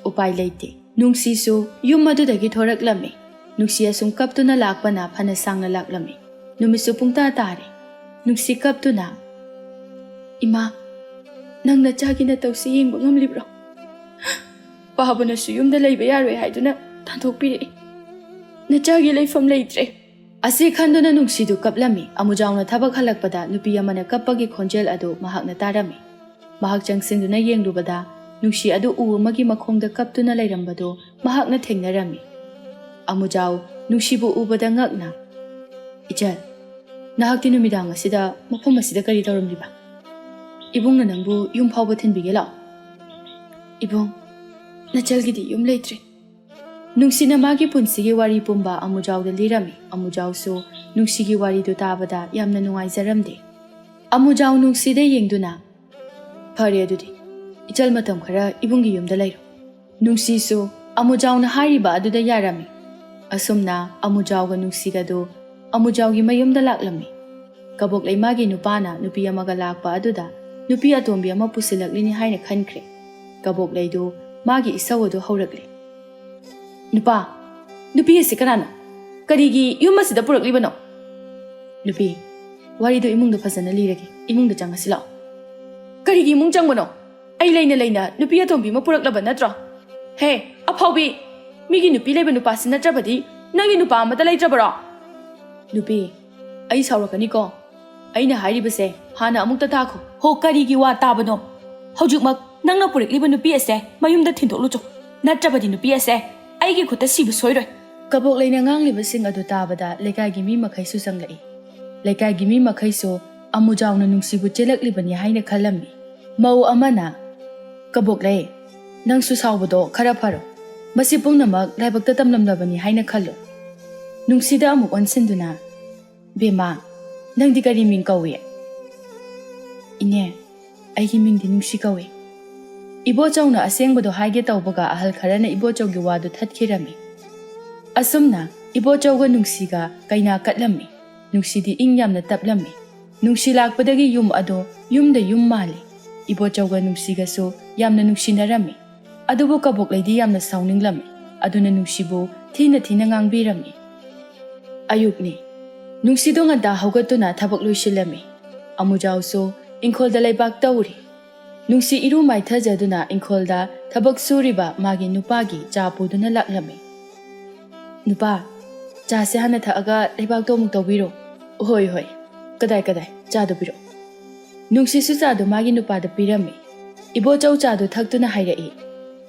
ꯎꯄꯥꯏ ꯂꯩꯇꯦ꯫ ꯅꯨꯡꯁꯤꯁꯨ ꯌꯨꯝ ꯑꯗꯨꯗꯒꯤ ꯊꯣꯔꯛꯂꯝꯃꯤ꯫ ꯅꯨꯡꯁꯤ ꯑꯁꯨꯝ ꯀꯞꯇꯨꯅ ꯂꯥꯛꯄꯅ ꯐꯅ ꯁꯥꯡꯅ ꯂꯥꯛꯂꯝꯃꯤ꯫ ꯅꯨꯃꯤꯠꯁꯨ ꯄꯨꯡꯇꯥ ꯇꯥꯔꯦ꯫ ꯅꯨꯡꯁꯤ ꯀꯞꯇꯨꯅ, "ꯏꯃꯥ, ꯅꯪ ꯅꯆꯥꯒꯤ ꯅꯇꯧꯁꯤ ꯌꯦꯡꯕ ꯉꯝꯂꯤꯕ꯭ꯔꯣ? ꯄꯥꯕꯅꯁꯨ ꯌꯨꯝꯗ ꯂꯩꯕ ꯌꯥꯔꯣꯏ ꯍꯥꯏꯗꯨꯅ ꯇꯥꯟꯊꯣꯛꯄꯤꯔꯛꯏ꯫ ꯅꯆꯥꯒꯤ ꯂꯩꯐꯝ ꯂꯩꯇ꯭ꯔꯦ꯫" ꯑꯁꯤ ꯈꯟꯗꯨꯅ ꯅꯨꯡꯁꯤꯗꯨ ꯀꯞꯂꯝꯃꯤ꯫ ꯑꯃꯨꯖꯥꯎꯅ ꯊꯕꯛ ꯍꯜꯂꯛꯄꯗ ꯅꯨꯄꯤ ꯑꯃꯅ ꯀꯞꯄꯒꯤ ꯈꯣꯟꯖꯦꯜ ꯑꯗꯨ ꯃꯍꯥꯛꯅ ꯇꯥꯔꯝꯃꯤ꯫ ꯃꯍꯥꯛ ꯆꯪꯁꯤꯟꯗꯨꯅ ꯌꯦꯡꯂꯨꯕꯗ ꯅꯨꯡꯁꯤ ꯑꯗꯨ ꯎ ꯑꯃꯒꯤ ꯃꯈꯣꯡꯗ ꯀꯞꯇꯨꯅ ꯂꯩꯔꯝꯕꯗꯨ ꯃꯍꯥꯛꯅ ꯊꯦꯡꯅꯔꯝꯃꯤ꯫ ꯑꯃꯨꯖꯥꯎ ꯅꯨꯡꯁꯤꯕꯨ ꯎꯕꯗ ꯉꯛꯅ, "ꯏꯆꯜ, ꯅꯍꯥꯛꯇꯤ ꯅꯨꯃꯤꯗꯥꯡ ꯑꯁꯤꯗ ꯃꯐꯝ ꯑꯁꯤꯗ ꯀꯔꯤ ꯇꯧꯔꯝꯂꯤꯕ? ꯏꯕꯨꯡꯅ ꯅꯪꯕꯨ ꯌꯨꯝ ꯐꯥꯎꯕ ꯊꯤꯟꯕꯤꯒꯦ ꯂꯥꯛꯑꯣ꯫" "ꯏꯕꯨꯡ, ꯅꯆꯜꯒꯤꯗꯤ ꯌꯨꯝ ꯂꯩꯇ꯭ꯔꯦ꯫" ꯅꯨꯡꯁꯤꯅ ꯃꯥꯒꯤ ꯄꯨꯟꯁꯤꯒꯤ ꯋꯥꯔꯤ ꯄꯨꯝꯕ ꯑꯃꯨꯖꯥꯎꯗ ꯂꯤꯔꯝꯃꯤ꯫ ꯑꯃꯨꯖꯥꯎꯁꯨ ꯅꯨꯡꯁꯤꯒꯤ ꯋꯥꯔꯤꯗꯨ ꯇꯥꯕꯗ ꯌꯥꯝꯅ ꯅꯨꯡꯉꯥꯏꯖꯔꯝꯗꯦ꯫ ꯑꯃꯨꯖꯥꯎ ꯅꯨꯡꯁꯤꯗ ꯌꯦꯡꯗꯨꯅ, "ꯐꯔꯦ ꯑꯗꯨꯗꯤ, ꯏꯆꯜ ꯃꯇꯝ ꯈꯔ ꯏꯕꯨꯡꯒꯤ ꯌꯨꯝꯗ ꯂꯩꯔꯣ꯫" ꯅꯨꯡꯁꯤꯁꯨ ꯑꯃꯨꯖꯥꯎꯅ ꯍꯥꯏꯔꯤꯕ ꯑꯗꯨꯗ ꯌꯥꯔꯝꯃꯤ꯫ ꯑꯁꯨꯝꯅ ꯑꯃꯨꯖꯥꯎꯒ ꯅꯨꯡꯁꯤꯒꯗꯨ ꯑꯃꯨꯖꯥꯎꯒꯤ ꯃꯌꯨꯝꯗ ꯂꯥꯛꯂꯝꯃꯤ꯫ ꯀꯕꯣꯛꯂꯩ ꯃꯥꯒꯤ ꯅꯨꯄꯥꯅ ꯅꯨꯄꯤ ꯑꯃꯒ ꯂꯥꯛꯄ ꯑꯗꯨꯗ ꯅꯨꯄꯤ ꯑꯇꯣꯝꯕꯤ ꯑꯃ ꯄꯨꯁꯤꯜꯂꯛꯂꯤꯅꯤ ꯍꯥꯏꯅ ꯈꯟꯈ꯭ꯔꯦ꯫ ꯀꯕꯣꯛꯂꯩꯗꯨ ꯃꯥꯒꯤ ꯏꯁꯧ ꯑꯗꯨ ꯍꯧꯔꯛꯂꯦ꯫ "ꯅꯨꯄꯥ, ꯅꯨꯄꯤ ꯑꯁꯤ ꯀꯅꯥꯅꯣ? ꯀꯔꯤꯒꯤ ꯌꯨꯝ ꯑꯁꯤꯗ ꯄꯨꯔꯛꯂꯤꯕꯅꯣ?" "ꯅꯨꯄꯤ, ꯋꯥꯔꯤꯗꯨ ꯏꯃꯨꯡꯗ ꯐꯖꯅ ꯂꯤꯔꯒꯦ, ꯏꯃꯨꯡꯗ ꯆꯪꯉꯁꯤ ꯂꯥꯛꯑꯣ꯫" "ꯀꯔꯤꯒꯤ ꯏꯃꯨꯡ ꯆꯪꯕꯅꯣ? ꯑꯩ ꯂꯩꯅ ꯂꯩꯅ ꯅꯨꯄꯤ ꯑꯇꯣꯝꯕꯤ ꯑꯃ ꯄꯨꯔꯛꯂꯕ ꯅꯠꯇ꯭ꯔꯣ? ꯍꯦ, ꯑꯐꯥꯎꯕꯤ, ꯃꯤꯒꯤ ꯅꯨꯄꯤ ꯂꯩꯕ ꯅꯨꯄꯥꯁꯤ ꯅꯠꯇ꯭ꯔꯕꯗꯤ ꯅꯪꯒꯤ ꯅꯨꯄꯥ ꯑꯃꯠꯇ ꯂꯩꯇ꯭ꯔꯕꯔꯣ?" "ꯅꯨꯄꯤ, ꯑꯩ ꯁꯥꯎꯔꯛꯀꯅꯤꯀꯣ꯫ ꯑꯩꯅ ꯍꯥꯏꯔꯤꯕꯁꯦ ꯍꯥꯟꯅ ꯑꯃꯨꯛꯇ ꯇꯥꯈꯣ꯫" "ꯍꯣ, ꯀꯔꯤꯒꯤ ꯋꯥ ꯇꯥꯕꯅꯣ? ꯍꯧꯖꯤꯛꯃꯛ ꯅꯪꯅ ꯄꯨꯔꯛꯂꯤꯕ ꯅꯨꯄꯤ ꯑꯁꯦ ꯃꯌꯨꯝꯗ ꯊꯤꯟꯗꯣꯛꯂꯨꯆꯣ꯫ ꯅꯠꯇ꯭ꯔꯕꯗꯤ ꯅꯨꯄꯤ ꯑꯁꯦ ꯑꯩꯒꯤ ꯈꯨꯠꯇ ꯁꯤꯕ ꯁꯣꯏꯔꯣꯏ꯫" ꯀꯕꯣꯛꯂꯩꯅ ꯉꯥꯡꯂꯤꯕꯁꯤꯡ ꯑꯗꯨ ꯇꯥꯕꯗ ꯂꯩꯀꯥꯏꯒꯤ ꯃꯤ ꯃꯈꯩꯁꯨ ꯆꯪꯂꯛꯏ꯫ ꯂꯩꯀꯥꯏꯒꯤ ꯃꯤ ꯃꯈꯩꯁꯨ ꯑꯃꯨꯖꯥꯎꯅ ꯅꯨꯡꯁꯤꯕꯨ ꯆꯦꯜꯂꯛꯂꯤꯕꯅꯤ ꯍꯥꯏꯅ ꯈꯜꯂꯝꯃꯤ꯫ ꯃꯧ ꯑꯃꯅ, "ꯀꯕꯣꯛꯂꯩ, ꯅꯪꯁꯨ ꯁꯥꯎꯕꯗꯣ ꯈꯔ ꯐꯔꯣ꯫ ꯃꯁꯤ ꯄꯨꯝꯅꯃꯛ ꯂꯥꯏꯕꯛꯇ ꯇꯝꯂꯝꯂꯕꯅꯤ ꯍꯥꯏꯅ ꯈꯜꯂꯨ꯫" ꯅꯨꯡꯁꯤꯗ ꯑꯃꯨꯛ ꯑꯣꯟꯁꯤꯟꯗꯨꯅ, "ꯕꯦꯝꯃ, ꯅꯪꯗꯤ ꯀꯔꯤ ꯃꯤꯡ ꯀꯧꯏ?" "ꯏꯅꯦ, ꯑꯩꯒꯤ ꯃꯤꯡꯗꯤ ꯅꯨꯡꯁꯤ ꯀꯧꯏ꯫" ꯏꯕꯣꯆꯧꯅ ꯑꯁꯦꯡꯕꯗꯣ ꯍꯥꯏꯒꯦ ꯇꯧꯕꯒ ꯑꯍꯜ ꯈꯔꯅ ꯏꯕꯣꯆꯧꯒꯤ ꯋꯥꯗꯨ ꯊꯠꯈꯤꯔꯝꯃꯤ꯫ ꯑꯁꯨꯝꯅ ꯏꯕꯣꯆꯧꯒ ꯅꯨꯡꯁꯤꯒ ꯀꯩꯅꯥ ꯀꯠꯂꯝꯃꯤ꯫ ꯅꯨꯡꯁꯤꯗꯤ ꯏꯪ ꯌꯥꯝꯅ ꯇꯞꯂꯝꯃꯤ꯫ ꯅꯨꯡꯁꯤ ꯂꯥꯛꯄꯗꯒꯤ ꯌꯨꯝ ꯑꯗꯣ ꯌꯨꯝꯗ ꯌꯨꯝ ꯃꯥꯜꯂꯤ꯫ ꯏꯕꯣꯆꯧꯒ ꯅꯨꯡꯁꯤꯒꯁꯨ ꯌꯥꯝꯅ ꯅꯨꯡꯁꯤꯅꯔꯝꯃꯤ꯫ ꯑꯗꯨꯕꯨ ꯀꯕꯣꯛꯂꯩꯗꯤ ꯌꯥꯝꯅ ꯁꯥꯎꯅꯤꯡꯂꯝꯃꯤ꯫ ꯑꯗꯨꯅ ꯅꯨꯡꯁꯤꯕꯨ ꯊꯤꯅ ꯊꯤꯅ ꯉꯥꯡꯕꯤꯔꯝꯃꯤ꯫ ꯑꯌꯨꯛꯅꯤ꯫ ꯅꯨꯡꯁꯤꯗꯣ ꯉꯟꯇꯥ ꯍꯧꯒꯠꯇꯨꯅ ꯊꯕꯛ ꯂꯣꯏꯁꯤꯜꯂꯝꯃꯤ꯫ ꯑꯃꯨꯖꯥꯎꯁꯨ ꯏꯪꯈꯣꯜꯗ ꯂꯩꯕꯥꯛ ꯇꯧꯔꯤ꯫ ꯅꯨꯡꯁꯤ ꯏꯔꯨ ꯃꯥꯏꯊꯖꯗꯨꯅ ꯏꯪꯈꯣꯜꯗ ꯊꯕꯛ ꯁꯨꯔꯤꯕ ꯃꯥꯒꯤ ꯅꯨꯄꯥꯒꯤ ꯆꯥ ꯄꯨꯗꯨꯅ ꯂꯥꯛꯂꯝꯃꯤ꯫ "ꯅꯨꯄꯥ, ꯆꯥꯁꯦ ꯍꯥꯟꯅ ꯊꯛꯑꯒ ꯂꯩꯕꯥꯛꯇꯣ ꯑꯃꯨꯛ ꯇꯧꯕꯤꯔꯣ꯫" "ꯍꯣꯏ, ꯍꯣꯏ꯫ ꯀꯗꯥꯏ, ꯀꯗꯥꯏ? ꯆꯥꯗꯣ ꯄꯤꯔꯛꯑꯣ꯫" ꯅꯨꯡꯁꯤꯁꯨ ꯆꯥꯗꯨ ꯃꯥꯒꯤ ꯅꯨꯄꯥꯗ ꯄꯤꯔꯝꯃꯤ꯫ ꯏꯕꯣꯆꯧ ꯆꯥꯗꯨ ꯊꯛꯇꯨꯅ ꯍꯥꯏꯔꯛꯏ,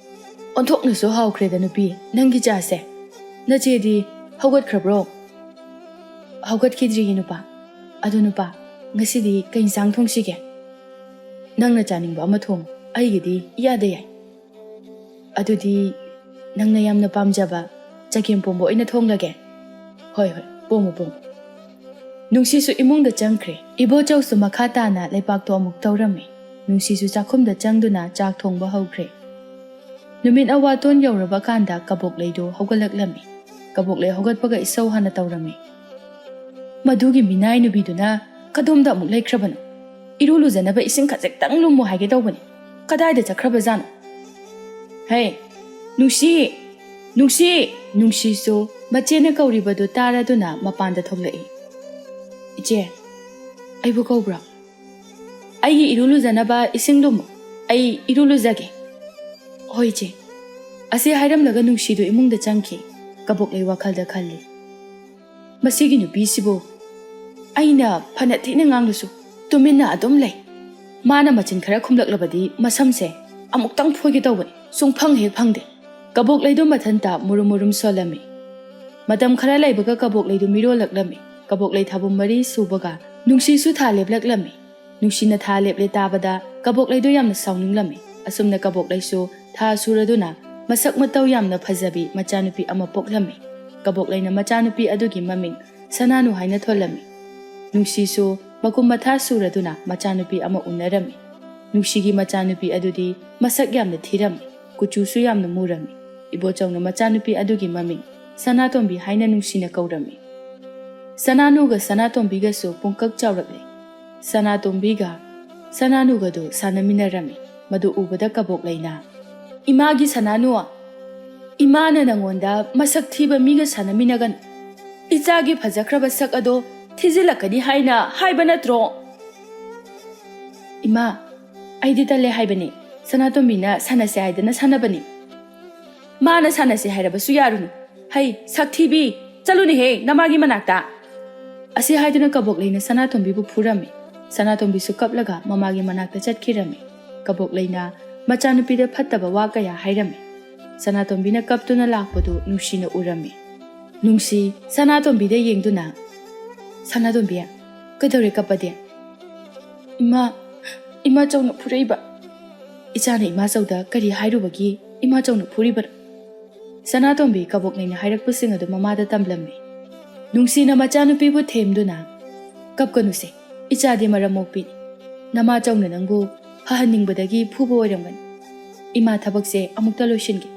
"ꯑꯣꯟꯊꯣꯛꯅꯁꯨ ꯍꯥꯎꯈ꯭ꯔꯦꯗ ꯅꯨꯄꯤ, ꯅꯪꯒꯤ ꯆꯥꯁꯦ꯫ ꯅꯆꯦꯗꯤ ꯍꯧꯒꯠꯈ꯭ꯔꯕ꯭ꯔꯣ?" "ꯍꯧꯒꯠꯈꯤꯗ꯭ꯔꯤꯌꯦ ꯅꯨꯄꯥ꯫ ꯑꯗꯨ ꯅꯨꯄꯥ, ꯉꯁꯤꯗꯤ ꯀꯩ ꯏꯟꯁꯥꯡ ꯊꯣꯡꯁꯤꯒꯦ?" "ꯅꯪꯅ ꯆꯥꯅꯤꯡꯕ ꯑꯃ ꯊꯣꯡꯉꯨ, ꯑꯩꯒꯤꯗꯤ ꯏꯌꯥꯗ ꯌꯥꯏ꯫" "ꯑꯗꯨꯗꯤ ꯅꯪꯅ ꯌꯥꯝꯅ ꯄꯥꯝꯖꯕ ꯆꯒꯦꯝ ꯄꯣꯝꯕ ꯑꯣꯏꯅ ꯊꯣꯡꯂꯒꯦ꯫" "ꯍꯣꯏ, ꯍꯣꯏ, ꯄꯣꯝꯃꯨ, ꯄꯣꯝꯃꯨ꯫" ꯅꯨꯡꯁꯤꯁꯨ ꯏꯃꯨꯡꯗ ꯆꯪꯈ꯭ꯔꯦ꯫ ꯏꯕꯣꯆꯧꯁꯨ ꯃꯈꯥ ꯇꯥꯅ ꯂꯩꯕꯥꯛꯇꯣ ꯑꯃꯨꯛ ꯇꯧꯔꯝꯃꯤ꯫ ꯅꯨꯡꯁꯤꯁꯨ ꯆꯥꯛꯈꯨꯝꯗ ꯆꯪꯗꯨꯅ ꯆꯥꯛ ꯊꯣꯡꯕ ꯍꯧꯈ꯭ꯔꯦ꯫ ꯅꯨꯃꯤꯠ ꯑꯋꯥꯇꯣꯟ ꯌꯧꯔꯕ ꯀꯥꯟꯗ ꯀꯕꯣꯛꯂꯩꯗꯨ ꯍꯧꯒꯠꯂꯛꯂꯝꯃꯤ꯫ ꯀꯕꯣꯛꯂꯩ ꯍꯧꯒꯠꯄꯒ ꯏꯁꯧ ꯍꯥꯟꯅ ꯇꯧꯔꯝꯃꯤ꯫ ꯃꯗꯨꯒꯤ ꯃꯤꯅꯥꯏ ꯅꯨꯄꯤꯗꯨꯅ ꯀꯗꯣꯝꯗ ꯑꯃꯨꯛ ꯂꯩꯈ꯭ꯔꯕꯅꯣ? ꯏꯔꯨ ꯂꯨꯖꯅꯕ ꯏꯁꯤꯡ ꯈꯖꯤꯛꯇꯪ ꯂꯨꯝꯃꯨ ꯍꯥꯏꯒꯦ ꯇꯧꯕꯅꯤ꯫ ꯀꯗꯥꯏꯗ ꯆꯠꯈ꯭ꯔꯕꯖꯥꯠꯅꯣ? "ꯍꯦ, ꯅꯨꯡꯁꯤ! ꯅꯨꯡꯁꯤ!" ꯅꯨꯡꯁꯤꯁꯨ ꯃꯆꯦꯅ ꯀꯧꯔꯤꯕꯗꯨ ꯇꯥꯔꯗꯨꯅ ꯃꯄꯥꯟꯗ ꯊꯣꯛꯂꯛꯏ꯫ "ꯏꯆꯦ, ꯑꯩꯕꯨ ꯀꯧꯕ꯭ꯔꯣ?" "ꯑꯩꯒꯤ ꯏꯔꯨ ꯂꯨꯖꯅꯕ ꯏꯁꯤꯡ ꯂꯨꯝꯃꯨ꯫ ꯑꯩ ꯏꯔꯨ ꯂꯨꯖꯒꯦ꯫" "ꯍꯣꯏ, ꯏꯆꯦ꯫" ꯑꯁꯤ ꯍꯥꯏꯔꯝꯂꯒ ꯅꯨꯡꯁꯤꯗꯨ ꯏꯃꯨꯡꯗ ꯆꯪꯈꯤ꯫ ꯀꯕꯣꯛꯂꯩ ꯋꯥꯈꯜꯗ ꯈꯜꯂꯤ, "ꯃꯁꯤꯒꯤ ꯅꯨꯄꯤꯁꯤꯕꯨ ꯑꯩꯅ ꯐꯅ ꯊꯤꯅ ꯉꯥꯡꯂꯁꯨ ꯇꯨꯃꯤꯟꯅ ꯑꯗꯨꯝ ꯂꯩ꯫ ꯃꯥꯅ ꯃꯆꯤꯟ ꯈꯔ ꯈꯨꯝꯂꯛꯂꯕꯗꯤ ꯃꯁꯝꯁꯦ ꯑꯃꯨꯛꯇꯪ ꯐꯣꯏꯒꯦ ꯇꯧꯕꯅꯤ, ꯁꯨꯡꯐꯪ ꯍꯦꯛ ꯐꯪꯗꯦ꯫" ꯀꯕꯣꯛꯂꯩꯗꯨ ꯃꯊꯟꯇ ꯃꯨꯔꯨꯝ ꯃꯨꯔꯨꯝ ꯁꯣꯜꯂꯝꯃꯤ꯫ ꯃꯇꯝ ꯈꯔ ꯂꯩꯕꯒ ꯀꯕꯣꯛꯂꯩꯗꯨ ꯃꯤꯔꯣꯜꯂꯛꯂꯝꯃꯤ꯫ ꯀꯕꯣꯛꯂꯩ ꯊꯥꯕꯨꯝ ꯃꯔꯤ ꯁꯨꯕꯒ ꯅꯨꯡꯁꯤꯁꯨ ꯊꯥ ꯂꯦꯞꯂꯛꯂꯝꯃꯤ꯫ ꯅꯨꯡꯁꯤꯅ ꯊꯥ ꯂꯦꯞꯂꯦ ꯇꯥꯕꯗ ꯀꯕꯣꯛꯂꯩꯗꯨ ꯌꯥꯝꯅ ꯁꯥꯎꯅꯤꯡꯂꯝꯃꯤ꯫ ꯑꯁꯨꯝꯅ ꯀꯕꯣꯛꯂꯩꯁꯨ ꯊꯥ ꯁꯨꯔꯗꯨꯅ ꯃꯁꯛ ꯃꯇꯧ ꯌꯥꯝꯅ ꯐꯖꯕꯤ ꯃꯆꯥꯅꯨꯄꯤ ꯑꯃ ꯄꯣꯛꯂꯝꯃꯤ꯫ ꯀꯕꯣꯛꯂꯩꯅ ꯃꯆꯥꯅꯨꯄꯤ ꯑꯗꯨꯒꯤ ꯃꯃꯤꯡ ꯁꯅꯥꯅꯨ ꯍꯥꯏꯅ ꯊꯣꯜꯂꯝꯃꯤ꯫ ꯅꯨꯡꯁꯤꯁꯨ ꯃꯀꯨꯝ ꯃꯊꯥ ꯁꯨꯔꯗꯨꯅ ꯃꯆꯥꯅꯨꯄꯤ ꯑꯃ ꯎꯅꯔꯝꯃꯤ꯫ ꯅꯨꯡꯁꯤꯒꯤ ꯃꯆꯥꯅꯨꯄꯤ ꯑꯗꯨꯗꯤ ꯃꯁꯛ ꯌꯥꯝꯅ ꯊꯤꯔꯝꯃꯤ, ꯀꯨꯆꯨꯁꯨ ꯌꯥꯝꯅ ꯃꯨꯔꯝꯃꯤ꯫ ꯏꯕꯣꯆꯧꯅ ꯃꯆꯥꯅꯨꯄꯤ ꯑꯗꯨꯒꯤ ꯃꯃꯤꯡ ꯁꯅꯥꯇꯣꯝꯕꯤ ꯍꯥꯏꯅ ꯅꯨꯡꯁꯤꯅ ꯀꯧꯔꯝꯃꯤ꯫ ꯁꯅꯥꯅꯨꯒ ꯁꯅꯥꯇꯣꯝꯕꯤꯒꯁꯨ ꯄꯨꯡꯀꯛ ꯆꯥꯎꯔꯛꯂꯦ꯫ ꯁꯅꯥꯇꯣꯝꯕꯤꯒ ꯁꯅꯥꯅꯨꯒꯗꯨ ꯁꯥꯟꯅꯃꯤꯟꯅꯔꯝꯃꯤ꯫ ꯃꯗꯨ ꯎꯕꯗ ꯀꯕꯣꯛꯂꯩꯅ, "ꯏꯃꯥꯒꯤ ꯁꯅꯥꯅꯨ, ꯏꯃꯥꯅ ꯅꯪꯉꯣꯟꯗ ꯃꯁꯛ ꯊꯤꯕ ꯃꯤꯒ ꯁꯥꯟꯅꯃꯤꯟꯅꯒꯅꯨ꯫ ꯏꯆꯥꯒꯤ ꯐꯖꯈ꯭ꯔꯕ ꯁꯛ ꯑꯗꯣ ꯊꯤꯖꯤꯜꯂꯛꯀꯅꯤ ꯍꯥꯏꯅ ꯍꯥꯏꯕ ꯅꯠꯇ꯭ꯔꯣ?" "ꯏꯃꯥ, ꯑꯩꯗꯤ ꯇꯜꯂꯦ ꯍꯥꯏꯕꯅꯤ꯫ ꯁꯅꯥꯇꯣꯝꯕꯤꯅ ꯁꯥꯟꯅꯁꯦ ꯍꯥꯏꯗꯅ ꯁꯥꯟꯅꯕꯅꯤ꯫" "ꯃꯥꯅ ꯁꯥꯟꯅꯁꯦ ꯍꯥꯏꯔꯕꯁꯨ ꯌꯥꯔꯨꯅꯨ꯫ ꯍꯩ, ꯁꯛꯊꯤꯕꯤ, ꯆꯠꯂꯨꯅꯦꯍꯦ ꯅꯃꯥꯒꯤ ꯃꯅꯥꯛꯇ!" ꯑꯁꯤ ꯍꯥꯏꯗꯨꯅ ꯀꯕꯣꯛꯂꯩꯅ ꯁꯅꯥꯇꯣꯝꯕꯤꯕꯨ ꯐꯨꯔꯝꯃꯤ꯫ ꯁꯅꯥꯇꯣꯝꯕꯤꯁꯨ ꯀꯞꯂꯒ ꯃꯃꯥꯒꯤ ꯃꯅꯥꯛꯇ ꯆꯠꯈꯤꯔꯝꯃꯤ꯫ ꯀꯕꯣꯛꯂꯩꯅ ꯃꯆꯥꯅꯨꯄꯤꯗ ꯐꯠꯇꯕ ꯋꯥ ꯀꯌꯥ ꯍꯥꯏꯔꯝꯃꯤ꯫ ꯁꯅꯥꯇꯣꯝꯕꯤꯅ ꯀꯞꯇꯨꯅ ꯂꯥꯛꯄꯗꯨ ꯅꯨꯡꯁꯤꯅ ꯎꯔꯝꯃꯤ꯫ ꯅꯨꯡꯁꯤ ꯁꯅꯥꯇꯣꯝꯕꯤꯗ ꯌꯦꯡꯗꯨꯅ, "ꯁꯅꯥꯇꯣꯝꯕꯤ, ꯀꯩꯗꯧꯔꯦ ꯀꯞꯄꯗꯤ?" "ꯏꯃꯥ, ꯏꯃꯥꯆꯧꯅ ꯐꯨꯔꯛꯏꯕ꯫" "ꯏꯆꯥꯅ ꯏꯃꯥꯆꯧꯗ ꯀꯔꯤ ꯍꯥꯏꯔꯨꯕꯒꯤ ꯏꯃꯥꯆꯧꯅ ꯐꯨꯔꯤꯕꯅꯣ?" ꯁꯅꯥꯇꯣꯝꯕꯤ ꯀꯕꯣꯛꯂꯩꯅ ꯍꯥꯏꯔꯛꯄꯁꯤꯡ ꯑꯗꯨ ꯃꯃꯥꯗ ꯇꯝꯂꯝꯃꯤ꯫ ꯅꯨꯡꯁꯤꯅ ꯃꯆꯥꯅꯨꯄꯤꯕꯨ ꯊꯦꯝꯗꯨꯅ, "ꯀꯞꯀꯅꯨꯁꯦ, ꯏꯆꯥꯗꯤ ꯃꯔꯝ ꯃꯣꯛꯄꯤꯅꯤ꯫ ꯅꯃꯥꯆꯧꯅ ꯅꯪꯕꯨ ꯐꯍꯟꯅꯤꯡꯕꯗꯒꯤ ꯐꯨꯕ ꯑꯣꯏꯔꯝꯒꯅꯤ꯫ ꯏꯃꯥ ꯊꯕꯛꯁꯦ ꯑꯃꯨꯛꯇ ꯂꯣꯏꯁꯤꯟꯒꯦ꯫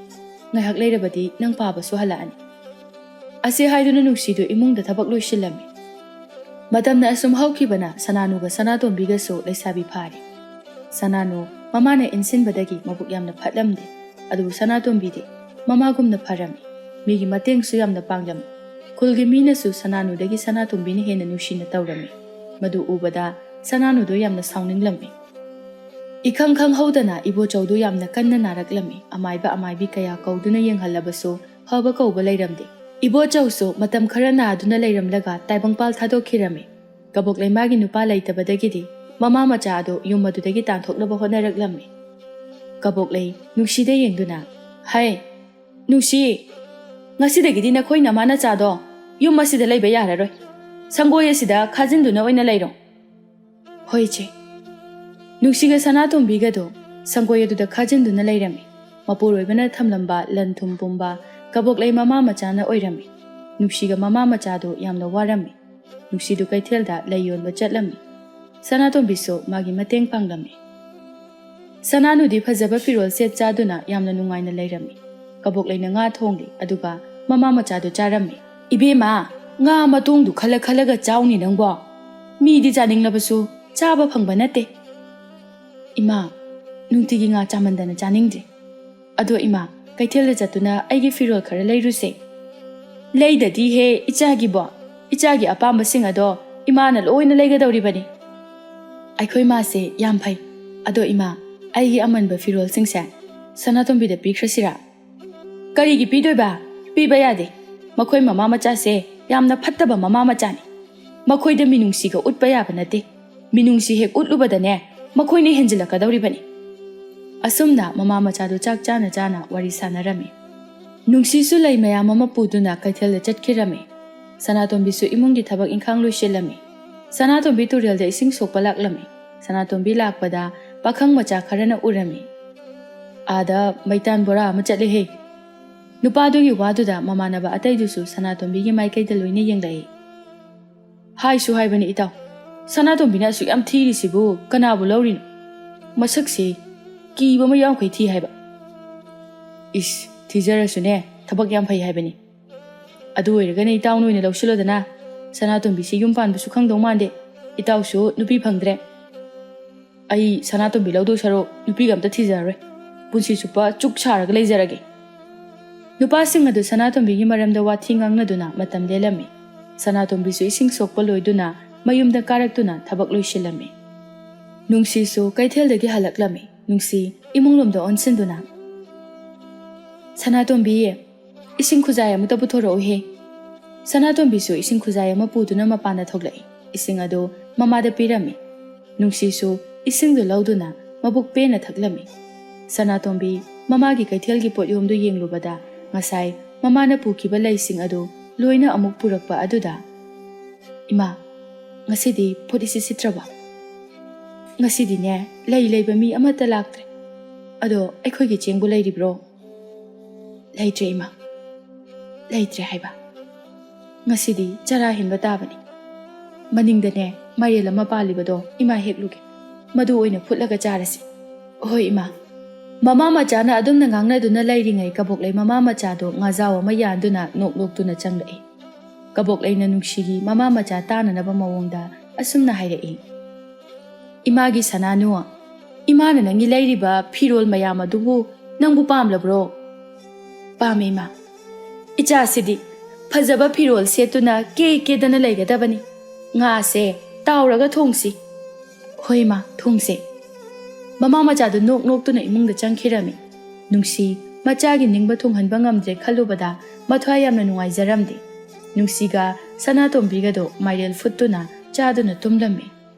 ꯉꯥꯏꯍꯥꯛ ꯂꯩꯔꯕꯗꯤ ꯅꯪ ꯄꯥꯕꯁꯨ ꯍꯜꯂꯛꯑꯅꯤ꯫" ꯑꯁꯤ ꯍꯥꯏꯗꯨꯅ ꯅꯨꯡꯁꯤꯗꯨ ꯏꯃꯨꯡꯗ ꯊꯕꯛ ꯂꯣꯏꯁꯤꯜꯂꯝꯃꯤ꯫ ꯃꯇꯝꯅ ꯑꯁꯨꯝ ꯍꯧꯈꯤꯕꯅ ꯁꯅꯥꯅꯨꯒ ꯁꯅꯥꯇꯣꯝꯕꯤꯒꯁꯨ ꯂꯩꯁꯥꯕꯤ ꯐꯥꯔꯦ꯫ ꯁꯅꯥꯅꯨ ꯃꯃꯥꯅ ꯏꯟꯁꯤꯟꯕꯗꯒꯤ ꯃꯕꯨꯛ ꯌꯥꯝꯅ ꯐꯠꯂꯝꯗꯦ꯫ ꯑꯗꯨꯕꯨ ꯁꯅꯥꯇꯣꯝꯕꯤꯗꯤ ꯃꯃꯥꯒꯨꯝꯅ ꯐꯔꯝꯃꯤ꯫ ꯃꯤꯒꯤ ꯃꯇꯦꯡꯁꯨ ꯌꯥꯝꯅ ꯄꯥꯡꯂꯝꯃꯤ꯫ ꯈꯨꯜꯒꯤ ꯃꯤꯅꯁꯨ ꯁꯅꯥꯅꯨꯗꯒꯤ ꯁꯅꯥꯇꯣꯝꯕꯤꯅ ꯍꯦꯟꯅ ꯅꯨꯡꯁꯤꯅ ꯇꯧꯔꯝꯃꯤ꯫ ꯃꯗꯨ ꯎꯕꯗ ꯁꯅꯥꯅꯨꯗꯣ ꯌꯥꯝꯅ ꯁꯥꯎꯅꯤꯡꯂꯝꯃꯤ꯫ ꯏꯈꯪ ꯈꯪꯍꯧꯗꯅ ꯏꯕꯣꯆꯧꯗꯨ ꯌꯥꯝꯅ ꯀꯟꯅ ꯅꯥꯔꯛꯂꯝꯃꯤ꯫ ꯑꯃꯥꯏꯕ ꯑꯃꯥꯏꯕꯤ ꯀꯌꯥ ꯀꯧꯗꯨꯅ ꯌꯦꯡꯍꯜꯂꯕꯁꯨ ꯐꯕ ꯀꯧꯕ ꯂꯩꯔꯝꯗꯦ꯫ ꯏꯕꯣꯆꯧꯁꯨ ꯃꯇꯝ ꯈꯔ ꯅꯥꯗꯨꯅ ꯂꯩꯔꯝꯂꯒ ꯇꯥꯏꯕꯪꯄꯥꯜ ꯊꯥꯗꯣꯛꯈꯤꯔꯝꯃꯤ꯫ ꯀꯕꯣꯛ ꯂꯩꯃꯥꯒꯤ ꯅꯨꯄꯥ ꯂꯩꯇꯕꯗꯒꯤꯗꯤ ꯃꯃꯥ ꯃꯆꯥ ꯑꯗꯨ ꯌꯨꯝ ꯑꯗꯨꯗꯒꯤ ꯇꯥꯟꯊꯣꯛꯅꯕ ꯍꯣꯠꯅꯔꯛꯂꯝꯃꯤ꯫ ꯀꯕꯣꯛ ꯂꯩ ꯅꯨꯡꯁꯤꯗ ꯌꯦꯡꯗꯨꯅ, "ꯍꯩ, ꯅꯨꯡꯁꯤ, ꯉꯁꯤꯗꯒꯤꯗꯤ ꯅꯈꯣꯏ ꯅꯃꯥ ꯅꯆꯥꯗꯣ ꯌꯨꯝ ꯑꯁꯤꯗ ꯂꯩꯕ ꯌꯥꯔꯔꯣꯏ꯫ ꯁꯪꯒꯣꯏ ꯑꯁꯤꯗ ꯈꯥꯖꯤꯟꯗꯨꯅ ꯑꯣꯏꯅ ꯂꯩꯔꯣ꯫" "ꯍꯣꯏ, ꯏꯆꯦ꯫" ꯅꯨꯡꯁꯤꯒ ꯁꯅꯥꯇꯣꯝꯕꯤꯒꯗꯣ ꯁꯪꯒꯣꯏ ꯑꯗꯨꯗ ꯈꯥꯖꯤꯟꯗꯨꯅ ꯂꯩꯔꯝꯃꯤ꯫ ꯃꯄꯨꯔꯣꯏꯕꯅ ꯊꯝꯂꯝꯕ ꯂꯟ ꯊꯨꯝ ꯄꯨꯝꯕ ꯀꯕꯣꯛ ꯂꯩ ꯃꯃꯥ ꯃꯆꯥꯅ ꯑꯣꯏꯔꯝꯃꯤ꯫ ꯅꯨꯡꯁꯤꯒ ꯃꯃꯥ ꯃꯆꯥꯗꯣ ꯌꯥꯝꯅ ꯋꯥꯔꯝꯃꯤ꯫ ꯅꯨꯡꯁꯤꯗꯨ ꯀꯩꯊꯦꯜꯗ ꯂꯩ ꯌꯣꯟꯕ ꯆꯠꯂꯝꯃꯤ꯫ ꯁꯅꯥꯇꯣꯝꯕꯤꯁꯨ ꯃꯥꯒꯤ ꯃꯇꯦꯡ ꯄꯥꯡꯂꯝꯃꯤ꯫ ꯁꯅꯥꯅꯨꯗꯤ ꯐꯖꯕ ꯐꯤꯔꯣꯜ ꯁꯦꯠ ꯆꯥꯗꯨꯅ ꯌꯥꯝꯅ ꯅꯨꯡꯉꯥꯏꯅ ꯂꯩꯔꯝꯃꯤ꯫ ꯀꯕꯣꯛ ꯂꯩꯅ ꯉꯥ ꯊꯣꯡꯂꯤ, ꯑꯗꯨꯒ ꯃꯃꯥ ꯃꯆꯥꯗꯨ ꯆꯥꯔꯝꯃꯤ꯫ "ꯏꯕꯦꯝꯃ, ꯉꯥ ꯃꯇꯣꯡꯗꯨ ꯈꯜꯂ ꯈꯜꯂꯒ ꯆꯥꯎꯅꯤ ꯅꯪꯕꯣ꯫ ꯃꯤꯗꯤ ꯆꯥꯅꯤꯡꯂꯕꯁꯨ ꯆꯥꯕ ꯐꯪꯕ ꯅꯠꯇꯦ꯫" "ꯏꯃꯥ, ꯅꯨꯡꯇꯤꯒꯤ ꯉꯥ ꯆꯥꯃꯟꯗꯅ ꯆꯥꯅꯤꯡꯗ꯭ꯔꯦ꯫ ꯑꯗꯣ ꯏꯃꯥ, ꯀꯩꯊꯦꯜꯗ ꯆꯠꯇꯨꯅ ꯑꯩꯒꯤ ꯐꯤꯔꯣꯜ ꯈꯔ ꯂꯩꯔꯨꯁꯦ꯫" "ꯂꯩꯗꯗꯤ ꯍꯦ ꯏꯆꯥꯒꯤꯕꯣ꯫ ꯏꯆꯥꯒꯤ ꯑꯄꯥꯝꯕꯁꯤꯡ ꯑꯗꯣ ꯏꯃꯥꯅ ꯂꯣꯏꯅ ꯂꯩꯒꯗꯧꯔꯤꯕꯅꯤ꯫" "ꯑꯩꯈꯣꯏ ꯃꯥꯁꯦ ꯌꯥꯝ ꯐꯩ꯫ ꯑꯗꯣ ꯏꯃꯥ, ꯑꯩꯒꯤ ꯑꯃꯟꯕ ꯐꯤꯔꯣꯜꯁꯤꯡꯁꯦ ꯁꯅꯥꯇꯣꯝꯕꯤꯗ ꯄꯤꯈ꯭ꯔꯁꯤꯔꯥ?" "ꯀꯔꯤꯒꯤ ꯄꯤꯗꯣꯏꯕ? ꯄꯤꯕ ꯌꯥꯗꯦ꯫ ꯃꯈꯣꯏ ꯃꯃꯥ ꯃꯆꯥꯁꯦ ꯌꯥꯝꯅ ꯐꯠꯇꯕ ꯃꯃꯥ ꯃꯆꯥꯅꯤ꯫ ꯃꯈꯣꯏꯗ ꯃꯤꯅꯨꯡꯁꯤꯒ ꯎꯠꯄ ꯌꯥꯕ ꯅꯠꯇꯦ꯫ ꯃꯤꯅꯨꯡꯁꯤ ꯍꯦꯛ ꯎꯠꯂꯨꯕꯗꯅꯦ, ꯃꯈꯣꯏꯅ ꯍꯦꯟꯖꯤꯜꯂꯛꯀꯗꯧꯔꯤꯕꯅꯤ꯫" ꯑꯁꯨꯝꯅ ꯃꯃꯥ ꯃꯆꯥꯗꯨ ꯆꯥꯛ ꯆꯥꯅ ꯆꯥꯅ ꯋꯥꯔꯤ ꯁꯥꯟꯅꯔꯝꯃꯤ꯫ ꯅꯨꯡꯁꯤꯁꯨ ꯂꯩ ꯃꯌꯥꯝ ꯑꯃ ꯄꯨꯗꯨꯅ ꯀꯩꯊꯦꯜꯗ ꯆꯠꯈꯤꯔꯝꯃꯤ꯫ ꯁꯅꯥꯇꯣꯝꯕꯤꯁꯨ ꯏꯃꯨꯡꯒꯤ ꯊꯕꯛ ꯏꯪꯈꯥꯡ ꯂꯣꯏꯁꯤꯜꯂꯝꯃꯤ꯫ ꯁꯅꯥꯇꯣꯝꯕꯤ ꯇꯨꯔꯦꯜꯗ ꯏꯁꯤꯡ ꯁꯣꯛꯄ ꯂꯥꯛꯂꯝꯃꯤ꯫ ꯁꯅꯥꯇꯣꯝꯕꯤ ꯂꯥꯛꯄꯗ ꯄꯥꯈꯪ ꯃꯆꯥ ꯈꯔꯅ ꯎꯔꯝꯃꯤ꯫ "ꯑꯥꯗ ꯃꯩꯇꯥꯟ ꯕꯣꯔꯥ ꯑꯃ ꯆꯠꯂꯦꯍꯦ꯫" ꯅꯨꯄꯥꯗꯨꯒꯤ ꯋꯥꯗꯨꯗ ꯃꯃꯥꯟꯅꯕ ꯑꯇꯩꯗꯨꯁꯨ ꯁꯅꯥꯇꯣꯝꯕꯤꯒꯤ ꯃꯥꯏꯀꯩꯗ ꯂꯣꯏꯅ ꯌꯦꯡꯂꯛꯏ꯫ "ꯍꯥꯏꯁꯨ ꯍꯥꯏꯕꯅꯤ ꯏꯇꯥꯎ, ꯁꯅꯥꯇꯣꯝꯕꯤꯅ ꯑꯁꯨꯛ ꯌꯥꯝ ꯊꯤꯔꯤꯁꯤꯕꯨ ꯀꯅꯥꯕꯨ ꯂꯧꯔꯤꯅꯣ? ꯃꯁꯛꯁꯤ ꯀꯤꯕ ꯑꯃ ꯌꯥꯎꯈꯩ ꯊꯤ ꯍꯥꯏꯕ꯫" "ꯏꯁ, ꯊꯤꯖꯔꯁꯨꯅꯦ, ꯊꯕꯛ ꯌꯥꯝ ꯐꯩ ꯍꯥꯏꯕꯅꯤ꯫" "ꯑꯗꯨ ꯑꯣꯏꯔꯒꯅ ꯏꯇꯥꯎꯅ ꯑꯣꯏꯅ ꯂꯧꯁꯤꯜꯂꯣꯗꯅ꯫ ꯁꯅꯥꯇꯣꯝꯕꯤꯁꯤ ꯌꯨꯝ ꯄꯥꯟꯕꯁꯨ ꯈꯪꯗꯧ ꯃꯥꯟꯗꯦ꯫ ꯏꯇꯥꯎꯁꯨ ꯅꯨꯄꯤ ꯐꯪꯗ꯭ꯔꯦ꯫ ꯑꯩ ꯁꯅꯥꯇꯣꯝꯕꯤ ꯂꯧꯗꯧ ꯁꯔꯨꯛ ꯅꯨꯄꯤꯒ ꯑꯝꯇ ꯊꯤꯖꯔꯔꯣꯏ꯫ ꯄꯨꯟꯁꯤ ꯆꯨꯞꯄ ꯆꯨꯛ ꯁꯥꯔꯒ ꯂꯩꯖꯔꯒꯦ"꯫ ꯅꯨꯄꯥꯁꯤꯡ ꯑꯗꯨ ꯁꯅꯥꯇꯣꯝꯕꯤꯒꯤ ꯃꯔꯝꯗ ꯋꯥꯊꯤ ꯉꯥꯡꯅꯗꯨꯅ ꯃꯇꯝ ꯂꯦꯜꯂꯝꯃꯤ꯫ ꯁꯅꯥꯇꯣꯝꯕꯤꯁꯨ ꯏꯁꯤꯡ ꯁꯣꯛꯄ ꯂꯣꯏꯗꯨꯅ ꯃꯌꯨꯝꯗ ꯀꯥꯔꯛꯇꯨꯅ ꯊꯕꯛ ꯂꯣꯏꯁꯤꯜꯂꯝꯃꯤ꯫ ꯅꯨꯡꯁꯤꯁꯨ ꯀꯩꯊꯦꯜꯗꯒꯤ ꯍꯜꯂꯛꯂꯝꯃꯤ꯫ ꯅꯨꯡꯁꯤ ꯏꯃꯨꯡꯂꯣꯝꯗ ꯑꯣꯟꯁꯤꯟꯗꯨꯅ, "ꯁꯅꯥꯇꯣꯝꯕꯤ, ꯏꯁꯤꯡ ꯈꯨꯖꯥꯏ ꯑꯃꯇ ꯄꯨꯊꯣꯔꯛꯎꯍꯦ"꯫ ꯁꯅꯥꯇꯣꯝꯕꯤꯁꯨ ꯏꯁꯤꯡ ꯈꯨꯖꯥꯏ ꯑꯃ ꯄꯨꯗꯨꯅ ꯃꯄꯥꯟꯗ ꯊꯣꯛꯂꯛꯏ꯫ ꯏꯁꯤꯡ ꯑꯗꯨ ꯃꯃꯥꯗ ꯄꯤꯔꯝꯃꯤ꯫ ꯅꯨꯡꯁꯤꯁꯨ ꯏꯁꯤꯡꯗꯨ ꯂꯧꯗꯨꯅ ꯃꯕꯨꯛ ꯄꯦꯟꯅ ꯊꯛꯂꯝꯃꯤ꯫ ꯁꯅꯥꯇꯣꯝꯕꯤ ꯃꯃꯥꯒꯤ ꯀꯩꯊꯦꯜꯒꯤ ꯄꯣꯠꯌꯣꯝꯗꯨ ꯌꯦꯡꯂꯨꯕꯗ, ꯉꯁꯥꯏ ꯃꯃꯥꯅ ꯄꯨꯈꯤꯕ ꯂꯩꯁꯤꯡ ꯑꯗꯨ ꯂꯣꯏꯅ ꯑꯃꯨꯛ ꯄꯨꯔꯛꯄ ꯑꯗꯨꯗ, "ꯏꯃꯥ, ꯉꯁꯤꯗꯤ ꯐꯨꯠ ꯏꯁꯤꯠ ꯁꯤꯠꯇ꯭ꯔꯕ? ꯉꯁꯤꯗꯤꯅꯦ, ꯂꯩ ꯂꯩꯕ ꯃꯤ ꯑꯃꯠꯇ ꯂꯥꯛꯇ꯭ꯔꯦ꯫ ꯑꯗꯣ ꯑꯩꯈꯣꯏꯒꯤ ꯆꯦꯡꯕꯨ ꯂꯩꯔꯤꯕ꯭ꯔꯣ?" "ꯂꯩꯇ꯭ꯔꯦ ꯏꯃꯥ, ꯂꯩꯇ꯭ꯔꯦ ꯍꯥꯏꯕ꯫ ꯉꯁꯤꯗꯤ ꯆꯔꯥ ꯍꯦꯟꯕ ꯇꯥꯕꯅꯤ꯫ ꯃꯅꯤꯡꯗꯅꯦ, ꯃꯥꯏꯔꯦꯜ ꯑꯃ ꯄꯥꯜꯂꯤꯕꯗꯣ ꯏꯃꯥ ꯍꯦꯛꯂꯨꯒꯦ꯫ ꯃꯗꯨ ꯑꯣꯏꯅ ꯐꯨꯠꯂꯒ ꯆꯥꯔꯁꯤ"꯫ "ꯍꯣꯏ ꯏꯃꯥ"꯫ ꯃꯃꯥ ꯃꯆꯥꯅ ꯑꯗꯨꯝꯅ ꯉꯥꯡꯅꯗꯨꯅ ꯂꯩꯔꯤꯉꯩ, ꯀꯕꯣꯛꯂꯩ ꯃꯃꯥ ꯃꯆꯥꯗꯣ ꯉꯥꯖꯥꯎ ꯑꯃ ꯌꯥꯟꯗꯨꯅ ꯅꯣꯛ ꯅꯣꯛꯇꯨꯅ ꯆꯪꯂꯛꯏ꯫ ꯀꯕꯣꯛꯂꯩꯅ ꯅꯨꯡꯁꯤꯒꯤ ꯃꯃꯥ ꯃꯆꯥ ꯇꯥꯅꯅꯕ ꯃꯑꯣꯡꯗ ꯑꯁꯨꯝꯅ ꯍꯥꯏꯔꯛꯏ, "ꯏꯃꯥꯒꯤ ꯁꯅꯥꯅꯨ, ꯏꯃꯥꯅ ꯅꯪꯒꯤ ꯂꯩꯔꯤꯕ ꯐꯤꯔꯣꯜ ꯃꯌꯥꯝ ꯑꯗꯨꯕꯨ ꯅꯪꯕꯨ ꯄꯥꯝꯂꯕ꯭ꯔꯣ?" "ꯄꯥꯝꯃꯦ ꯏꯃꯥ꯫ ꯏꯆꯥꯁꯤꯗꯤ ꯐꯖꯕ ꯐꯤꯔꯣꯜ ꯁꯦꯠꯇꯨꯅ ꯀꯦ ꯀꯦꯗꯅ ꯂꯩꯒꯗꯕꯅꯤ꯫ ꯉꯥꯁꯦ ꯇꯥꯎꯔꯒ ꯊꯣꯡꯁꯤ"꯫ "ꯍꯣꯏ ꯏꯃꯥ, ꯊꯣꯡꯁꯦ"꯫ ꯃꯃꯥ ꯃꯆꯥꯗꯨ ꯅꯣꯛ ꯅꯣꯛꯇꯨꯅ ꯏꯃꯨꯡꯗ ꯆꯪꯈꯤꯔꯝꯃꯤ꯫ ꯅꯨꯡꯁꯤ ꯃꯆꯥꯒꯤ ꯅꯤꯡꯕ ꯊꯨꯡꯍꯟꯕ ꯉꯝꯗ꯭ꯔꯦ ꯈꯜꯂꯨꯕꯗ ꯃꯊ꯭ꯋꯥꯏ ꯌꯥꯝꯅ ꯅꯨꯡꯉꯥꯏꯖꯔꯝꯗꯦ꯫ ꯅꯨꯡꯁꯤꯒ ꯁꯅꯥꯇꯣꯝꯕꯤꯒꯗꯣ ꯃꯥꯏꯔꯦꯜ ꯐꯨꯠꯇꯨꯅ ꯆꯥꯗꯨꯅ ꯇꯨꯝꯂꯝꯃꯤ꯫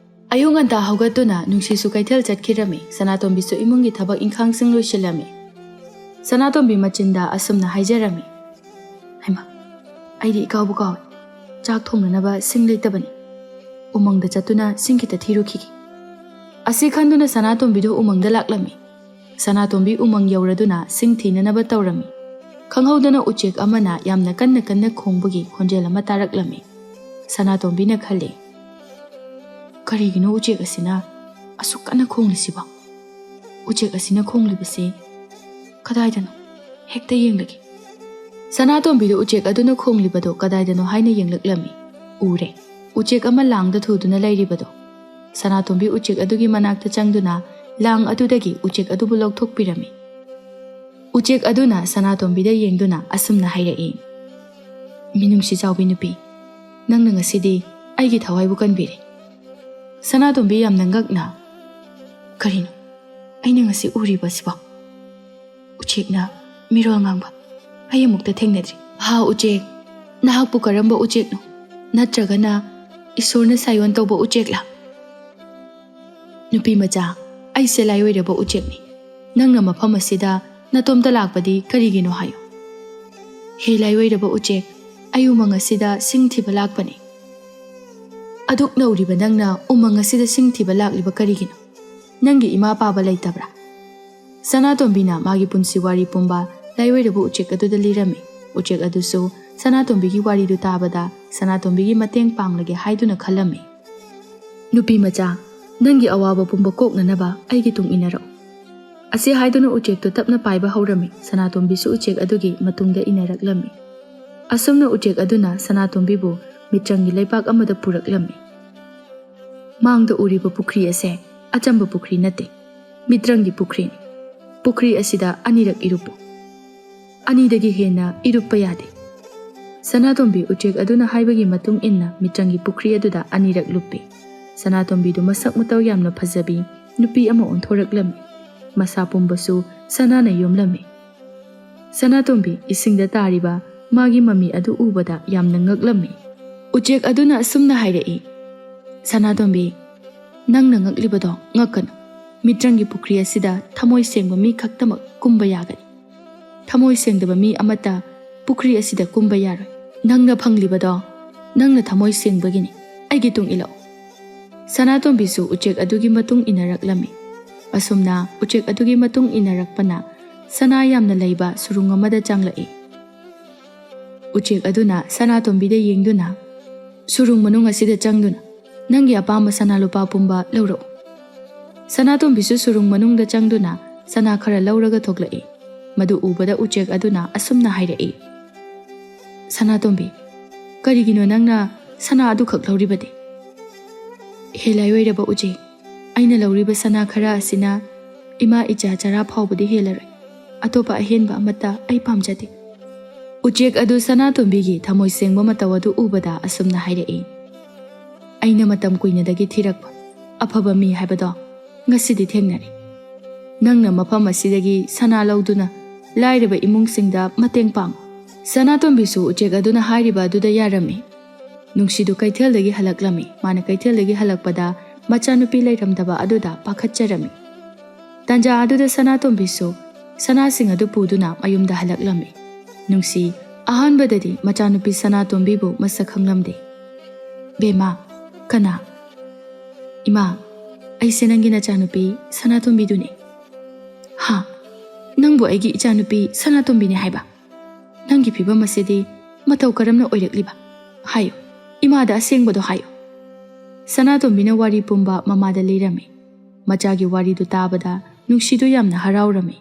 ꯑꯌꯨꯛ ꯉꯟꯇꯥ ꯍꯧꯒꯠꯇꯨꯅ ꯅꯨꯡꯁꯤꯁꯨ ꯀꯩꯊꯦꯜ ꯆꯠꯈꯤꯔꯝꯃꯤ꯫ ꯁꯅꯥꯇꯣꯝꯕꯤꯁꯨ ꯏꯃꯨꯡꯒꯤ ꯊꯕꯛ ꯏꯪꯈꯥꯡꯁꯤꯡ ꯂꯣꯏꯁꯤꯜꯂꯝꯃꯤ꯫ ꯁꯅꯥꯇꯣꯝꯕꯤ ꯃꯆꯤꯟꯗ ꯑꯁꯨꯝꯅ ꯍꯥꯏꯖꯔꯝꯃꯤ, "ꯍꯩꯃꯥ, ꯑꯩꯗꯤ ꯏꯀꯥꯎꯕꯨ ꯀꯥꯎꯏ꯫ ꯆꯥꯛ ꯊꯣꯡꯅꯅꯕ ꯁꯤꯡ ꯂꯩꯇꯕꯅꯤ꯫ ꯎꯃꯪꯗ ꯆꯠꯇꯨꯅ ꯁꯤꯡ ꯈꯤꯇ ꯊꯤꯔꯨꯈꯤꯒꯦ"꯫ ꯑꯁꯤ ꯈꯟꯗꯨꯅ ꯁꯅꯥꯇꯣꯝꯕꯤꯗꯨ ꯎꯃꯪꯗ ꯂꯥꯛꯂꯝꯃꯤ꯫ ꯁꯅꯥꯇꯣꯝꯕꯤ ꯎꯃꯪ ꯌꯧꯔꯗꯨꯅ ꯁꯤꯡ ꯊꯤꯅꯅꯕ ꯇꯧꯔꯝꯃꯤ꯫ ꯈꯪꯍꯧꯗꯅ ꯎꯆꯦꯛ ꯑꯃꯅ ꯌꯥꯝꯅ ꯀꯟꯅ ꯀꯟꯅ ꯈꯣꯡꯕꯒꯤ ꯈꯣꯟꯖꯦꯜ ꯑꯃ ꯇꯥꯔꯛꯂꯝꯃꯤ꯫ ꯁꯅꯥꯇꯣꯝꯕꯤꯅ ꯈꯜꯂꯤ, "ꯀꯔꯤꯒꯤꯅꯣ ꯎꯆꯦꯛ ꯑꯁꯤꯅ ꯑꯁꯨꯛ ꯀꯟꯅ ꯈꯣꯡꯂꯤꯁꯤꯕꯣ? ꯎꯆꯦꯛ ꯑꯁꯤꯅ ꯈꯣꯡꯂꯤꯕꯁꯤ ꯀꯗꯥꯏꯗꯅꯣ? ꯍꯦꯛꯇ ꯌꯦꯡꯂꯒꯦ"꯫ ꯁꯅꯥꯇꯣꯝꯕꯤꯗꯨ ꯎꯆꯦꯛ ꯑꯗꯨꯅ ꯈꯣꯡꯂꯤꯕꯗꯨ ꯀꯗꯥꯏꯗꯅꯣ ꯍꯥꯏꯅ ꯌꯦꯡꯂꯛꯂꯝꯃꯤ꯫ ꯎꯔꯦ, ꯎꯆꯦꯛ ꯑꯃ ꯂꯥꯡꯗ ꯊꯨꯗꯨꯅ ꯂꯩꯔꯤꯕꯗꯣ꯫ ꯁꯅꯥꯇꯣꯝꯕꯤ ꯎꯆꯦꯛ ꯑꯗꯨꯒꯤ ꯃꯅꯥꯛꯇ ꯆꯪꯗꯨꯅ ꯂꯥꯡ ꯑꯗꯨꯗꯒꯤ ꯎꯆꯦꯛ ꯑꯗꯨꯕꯨ ꯂꯧꯊꯣꯛꯄꯤꯔꯝꯃꯤ꯫ ꯎꯆꯦꯛ ꯑꯗꯨꯅ ꯁꯅꯥꯇꯣꯝꯕꯤꯗ ꯌꯦꯡꯗꯨꯅ ꯑꯁꯨꯝꯅ ꯍꯥꯏꯔꯛꯏ, "ꯃꯤꯅꯨꯡꯁꯤ ꯆꯥꯎꯕꯤ ꯅꯨꯄꯤ, ꯅꯪꯅ ꯉꯁꯤꯗꯤ ꯑꯩꯒꯤ ꯊꯋꯥꯏꯕꯨ ꯀꯟꯕꯤꯔꯦ꯫" ꯁꯅꯥꯇꯣꯝꯕꯤ ꯌꯥꯝꯅ ꯉꯛꯅ, "ꯀꯔꯤꯅꯣ ꯑꯩꯅ ꯉꯁꯤ ꯎꯔꯤꯕꯁꯤꯕꯣ? ꯎꯆꯦꯛꯅ ꯃꯤꯔꯣꯜ ꯉꯥꯡꯕ ꯑꯩ ꯑꯃꯨꯛꯇ ꯊꯦꯡꯅꯗ꯭ꯔꯤ꯫ ꯍꯥ ꯎꯆꯦꯛ, ꯅꯍꯥꯛꯄꯨ ꯀꯔꯝꯕ ꯎꯆꯦꯛꯅꯣ? ꯅꯠꯇ꯭ꯔꯒꯅ ꯏꯁꯣꯔꯅ ꯁꯥꯏꯑꯣꯟ ꯇꯧꯕ ꯎꯆꯦꯛꯂꯥ?" "ꯅꯨꯄꯤ ꯃꯆꯥ, ꯑꯩꯁꯦ ꯂꯥꯏꯑꯣꯏꯔꯕ ꯎꯆꯦꯛꯅꯤ꯫ ꯅꯪꯅ ꯃꯐꯝ ꯑꯁꯤꯗ ꯅꯇꯣꯝꯇ ꯂꯥꯛꯄꯗꯤ ꯀꯔꯤꯒꯤꯅꯣ ꯍꯥꯏꯌꯨ?" "ꯍꯦ ꯂꯥꯏꯑꯣꯏꯔꯕ ꯎꯆꯦꯛ, ꯑꯩ ꯎꯃꯪ ꯑꯁꯤꯗ ꯁꯤꯡ ꯊꯤꯕ ꯂꯥꯛꯄꯅꯤ꯫" "ꯑꯗꯨꯛ ꯅꯧꯔꯤꯕ ꯅꯪꯅ ꯎꯃꯪ ꯑꯁꯤꯗ ꯁꯤꯡ ꯊꯤꯕ ꯂꯥꯛꯂꯤꯕ ꯀꯔꯤꯒꯤꯅꯣ? ꯅꯪꯒꯤ ꯏꯃꯥ ꯄꯥꯕ ꯂꯩꯇꯕ꯭ꯔꯥ?" ꯁꯅꯥꯇꯣꯝꯕꯤꯅ ꯃꯥꯒꯤ ꯄꯨꯟꯁꯤ ꯋꯥꯔꯤ ꯄꯨꯝꯕ ꯂꯥꯏꯑꯣꯏꯔꯕ ꯎꯆꯦꯛ ꯑꯗꯨꯗ ꯂꯤꯔꯝꯃꯤ꯫ ꯎꯆꯦꯛ ꯑꯗꯨꯁꯨ ꯁꯅꯥꯇꯣꯝꯕꯤꯒꯤ ꯋꯥꯔꯤꯗꯨ ꯇꯥꯕꯗ ꯁꯅꯥꯇꯣꯝꯕꯤꯒꯤ ꯃꯇꯦꯡ ꯄꯥꯡꯂꯒꯦ ꯍꯥꯏꯗꯨꯅ ꯈꯜꯂꯝꯃꯤ꯫ "ꯅꯨꯄꯤ ꯃꯆꯥ, ꯅꯪꯒꯤ ꯑꯋꯥꯕ ꯄꯨꯝꯕ ꯀꯣꯛꯅꯅꯕ ꯑꯩꯒꯤ ꯇꯨꯡ ꯏꯟꯅꯔꯛꯎ꯫" ꯑꯁꯤ ꯍꯥꯏꯗꯨꯅ ꯎꯆꯦꯛꯇꯨ ꯇꯞꯅ ꯄꯥꯏꯕ ꯍꯧꯔꯝꯃꯤ꯫ ꯁꯅꯥꯇꯣꯝꯕꯤꯁꯨ ꯎꯆꯦꯛ ꯑꯗꯨꯒꯤ ꯃꯇꯨꯡꯗ ꯏꯟꯅꯔꯛꯂꯝꯃꯤ꯫ ꯑꯁꯨꯝꯅ ꯎꯆꯦꯛ ꯑꯗꯨꯅ ꯁꯅꯥꯇꯣꯝꯕꯤꯕꯨ ꯃꯤꯇ꯭ꯔꯪꯒꯤ ꯂꯩꯄꯥꯛ ꯑꯃꯗ ꯄꯨꯔꯛꯂꯝꯃꯤ꯫ "ꯃꯥꯡꯗ ꯎꯔꯤꯕ ꯄꯨꯈ꯭ꯔꯤ ꯑꯁꯦ ꯑꯆꯝꯕ ꯄꯨꯈ꯭ꯔꯤ ꯅꯠꯇꯦ, ꯃꯤꯇ꯭ꯔꯪꯒꯤ ꯄꯨꯈ꯭ꯔꯤꯅꯤ꯫ ꯄꯨꯈ꯭ꯔꯤ ꯑꯁꯤꯗ ꯑꯅꯤꯔꯛ ꯏꯔꯨꯞꯄꯨ꯫ ꯑꯅꯤꯗꯒꯤ ꯍꯦꯟꯅ ꯏꯔꯨꯞꯄ ꯌꯥꯗꯦ꯫" ꯁꯅꯥꯇꯣꯝꯕꯤ ꯎꯆꯦꯛ ꯑꯗꯨꯅ ꯍꯥꯏꯕꯒꯤ ꯃꯇꯨꯡ ꯏꯟꯅ ꯃꯤꯇ꯭ꯔꯪꯒꯤ ꯄꯨꯈ꯭ꯔꯤ ꯑꯗꯨꯗ ꯑꯅꯤꯔꯛ ꯂꯨꯞꯄꯤ꯫ ꯁꯅꯥꯇꯣꯝꯕꯤꯗꯨ ꯃꯁꯛ ꯃꯇꯧ ꯌꯥꯝꯅ ꯐꯖꯕꯤ ꯅꯨꯄꯤ ꯑꯃ ꯑꯣꯟꯊꯣꯔꯛꯂꯝꯃꯤ꯫ ꯃꯁꯥ ꯄꯨꯝꯕꯁꯨ ꯁꯅꯥꯅ ꯌꯣꯝꯂꯝꯃꯤ꯫ ꯁꯅꯥꯇꯣꯝꯕꯤ ꯏꯁꯤꯡꯗ ꯇꯥꯔꯤꯕ ꯃꯥꯒꯤ ꯃꯃꯤ ꯑꯗꯨ ꯎꯕꯗ ꯌꯥꯝꯅ ꯉꯛꯂꯝꯃꯤ꯫ ꯎꯆꯦꯛ ꯑꯗꯨꯅ ꯑꯁꯨꯝꯅ ꯍꯥꯏꯔꯛꯏ, "ꯁꯅꯥꯇꯣꯝꯕꯤ, ꯅꯪꯅ ꯉꯛꯂꯤꯕꯗꯣ ꯉꯛꯀꯅꯨ꯫ ꯃꯤꯇ꯭ꯔꯪꯒꯤ ꯄꯨꯈ꯭ꯔꯤ ꯑꯁꯤꯗ ꯊꯃꯣꯏ ꯁꯦꯡꯕ ꯃꯤ ꯈꯛꯇꯃꯛ ꯀꯨꯝꯕ ꯌꯥꯒꯅꯤ꯫ ꯊꯃꯣꯏ ꯁꯦꯡꯗꯕ ꯃꯤ ꯑꯃꯠꯇ ꯄꯨꯈ꯭ꯔꯤ ꯑꯁꯤꯗ ꯀꯨꯝꯕ ꯌꯥꯔꯣꯏ꯫ ꯅꯪꯅ ꯐꯪꯂꯤꯕꯗꯣ ꯅꯪꯅ ꯊꯃꯣꯏ ꯁꯦꯡꯕꯒꯤꯅꯤ꯫ ꯑꯩꯒꯤ ꯇꯨꯡ ꯏꯜꯂꯛꯎ꯫" ꯁꯅꯥꯇꯣꯝꯕꯤꯁꯨ ꯎꯆꯦꯛ ꯑꯗꯨꯒꯤ ꯃꯇꯨꯡ ꯏꯟꯅꯔꯛꯂꯝꯃꯤ꯫ ꯑꯁꯨꯝꯅ ꯎꯆꯦꯛ ꯑꯗꯨꯒꯤ ꯃꯇꯨꯡ ꯏꯟꯅꯔꯛꯄꯅ ꯁꯅꯥ ꯌꯥꯝꯅ ꯂꯩꯕ ꯁꯨꯔꯨꯡ ꯑꯃꯗ ꯆꯪꯂꯛꯏ꯫ ꯎꯆꯦꯛ ꯑꯗꯨꯅ ꯁꯅꯥꯇꯣꯝꯕꯤꯗ ꯌꯦꯡꯗꯨꯅ, "ꯁꯨꯔꯨꯡ ꯃꯅꯨꯡ ꯑꯁꯤꯗ ꯆꯪꯗꯨꯅ ꯅꯪꯒꯤ ꯑꯄꯥꯝꯕ ꯁꯅꯥ ꯂꯨꯄꯥ ꯄꯨꯝꯕ ꯂꯧꯔꯛꯎ꯫" ꯁꯅꯥꯇꯣꯝꯕꯤꯁꯨ ꯁꯨꯔꯨꯡ ꯃꯅꯨꯡꯗ ꯆꯪꯗꯨꯅ ꯁꯅꯥ ꯈꯔ ꯂꯧꯔꯒ ꯊꯣꯛꯂꯛꯏ꯫ ꯃꯗꯨ ꯎꯕꯗ ꯎꯆꯦꯛ ꯑꯗꯨꯅ ꯑꯁꯨꯝꯅ ꯍꯥꯏꯔꯛꯏ, "ꯁꯅꯥꯇꯣꯝꯕꯤ, ꯀꯔꯤꯒꯤꯅꯣ ꯅꯪꯅ ꯁꯅꯥ ꯑꯗꯨꯈꯛ ꯂꯧꯔꯤꯕꯗꯤ?" "ꯍꯦ ꯂꯥꯏꯑꯣꯏꯔꯕ ꯎꯆꯦꯛ, ꯑꯩꯅ ꯂꯧꯔꯤꯕ ꯁꯅꯥ ꯈꯔ ꯑꯁꯤꯅ ꯏꯃꯥ ꯏꯆꯥ ꯆꯔꯥ ꯐꯥꯎꯕꯗꯤ ꯍꯦꯜꯂꯔꯣꯏ꯫ ꯑꯇꯣꯞꯄ ꯑꯍꯦꯟꯕ ꯑꯃꯠꯇ ꯑꯩ ꯄꯥꯝꯖꯗꯦ"꯫ ꯎꯆꯦꯛ ꯑꯗꯨ ꯁꯅꯥꯇꯣꯝꯕꯤꯒꯤ ꯊꯃꯣꯏ ꯁꯦꯡꯕ ꯃꯇꯧ ꯑꯗꯨ ꯎꯕꯗ ꯑꯁꯨꯝꯅ ꯍꯥꯏꯔꯛꯏ: "ꯑꯩꯅ ꯃꯇꯝ ꯀꯨꯏꯅꯗꯒꯤ ꯊꯤꯔꯛꯄ ꯑꯐꯕ ꯃꯤ ꯍꯥꯏꯕꯗꯣ ꯉꯁꯤꯗꯤ ꯊꯦꯡꯅꯔꯦ꯫ ꯅꯪꯅ ꯃꯐꯝ ꯑꯁꯤꯗꯒꯤ ꯁꯅꯥ ꯂꯧꯗꯨꯅ ꯂꯥꯏꯔꯕ ꯏꯃꯨꯡꯁꯤꯡꯗ ꯃꯇꯦꯡ ꯄꯥꯡꯉꯨ"꯫ ꯁꯅꯥꯇꯣꯝꯕꯤꯁꯨ ꯎꯆꯦꯛ ꯑꯗꯨꯅ ꯍꯥꯏꯔꯤꯕ ꯑꯗꯨꯗ ꯌꯥꯔꯝꯃꯤ꯫ ꯅꯨꯡꯁꯤꯗꯨ ꯀꯩꯊꯦꯜꯗꯒꯤ ꯍꯜꯂꯛꯂꯝꯃꯤ꯫ ꯃꯥꯅ ꯀꯩꯊꯦꯜꯗꯒꯤ ꯍꯜꯂꯛꯄꯗ ꯃꯆꯥꯅꯨꯄꯤ ꯂꯩꯔꯝꯗꯕ ꯑꯗꯨꯗ ꯄꯥꯈꯠꯆꯔꯝꯃꯤ꯫ ꯇꯥꯟꯖꯥ ꯑꯗꯨꯗ ꯁꯅꯥꯇꯣꯝꯕꯤꯁꯨ ꯁꯅꯥꯁꯤꯡ ꯑꯗꯨ ꯄꯨꯗꯨꯅ ꯃꯌꯨꯝꯗ ꯍꯜꯂꯛꯂꯝꯃꯤ꯫ ꯅꯨꯡꯁꯤ ꯑꯍꯥꯟꯕꯗꯗꯤ ꯃꯆꯥꯅꯨꯄꯤ ꯁꯅꯥꯇꯣꯝꯕꯤꯕꯨ ꯃꯁꯛ ꯈꯪꯂꯝꯗꯦ꯫ "ꯕꯦꯝꯃ, ꯀꯅꯥ?" "ꯏꯃꯥ, ꯑꯩꯁꯦ ꯅꯪꯒꯤ ꯅꯆꯥꯅꯨꯄꯤ ꯁꯅꯥꯇꯣꯝꯕꯤꯗꯨꯅꯤ"꯫ "ꯍꯥ? ꯅꯪꯕꯨ ꯑꯩꯒꯤ ꯏꯆꯥꯅꯨꯄꯤ ꯁꯅꯥꯇꯣꯝꯕꯤꯅꯤ ꯍꯥꯏꯕ? ꯅꯪꯒꯤ ꯐꯤꯕꯝ ꯑꯁꯤꯗꯤ ꯃꯇꯧ ꯀꯔꯝꯅ ꯑꯣꯏꯔꯛꯂꯤꯕ? ꯍꯥꯏꯌꯨ, ꯏꯃꯥꯗ ꯑꯁꯦꯡꯕꯗꯣ ꯍꯥꯏꯌꯨ"꯫ ꯁꯅꯥꯇꯣꯝꯕꯤꯅ ꯋꯥꯔꯤ ꯄꯨꯝꯕ ꯃꯃꯥꯗ ꯂꯤꯔꯝꯃꯤ꯫ ꯃꯆꯥꯒꯤ ꯋꯥꯔꯤꯗꯨ ꯇꯥꯕꯗ ꯅꯨꯡꯁꯤꯗꯨ ꯌꯥꯝꯅ ꯍꯔꯥꯎꯔꯝꯃꯤ꯫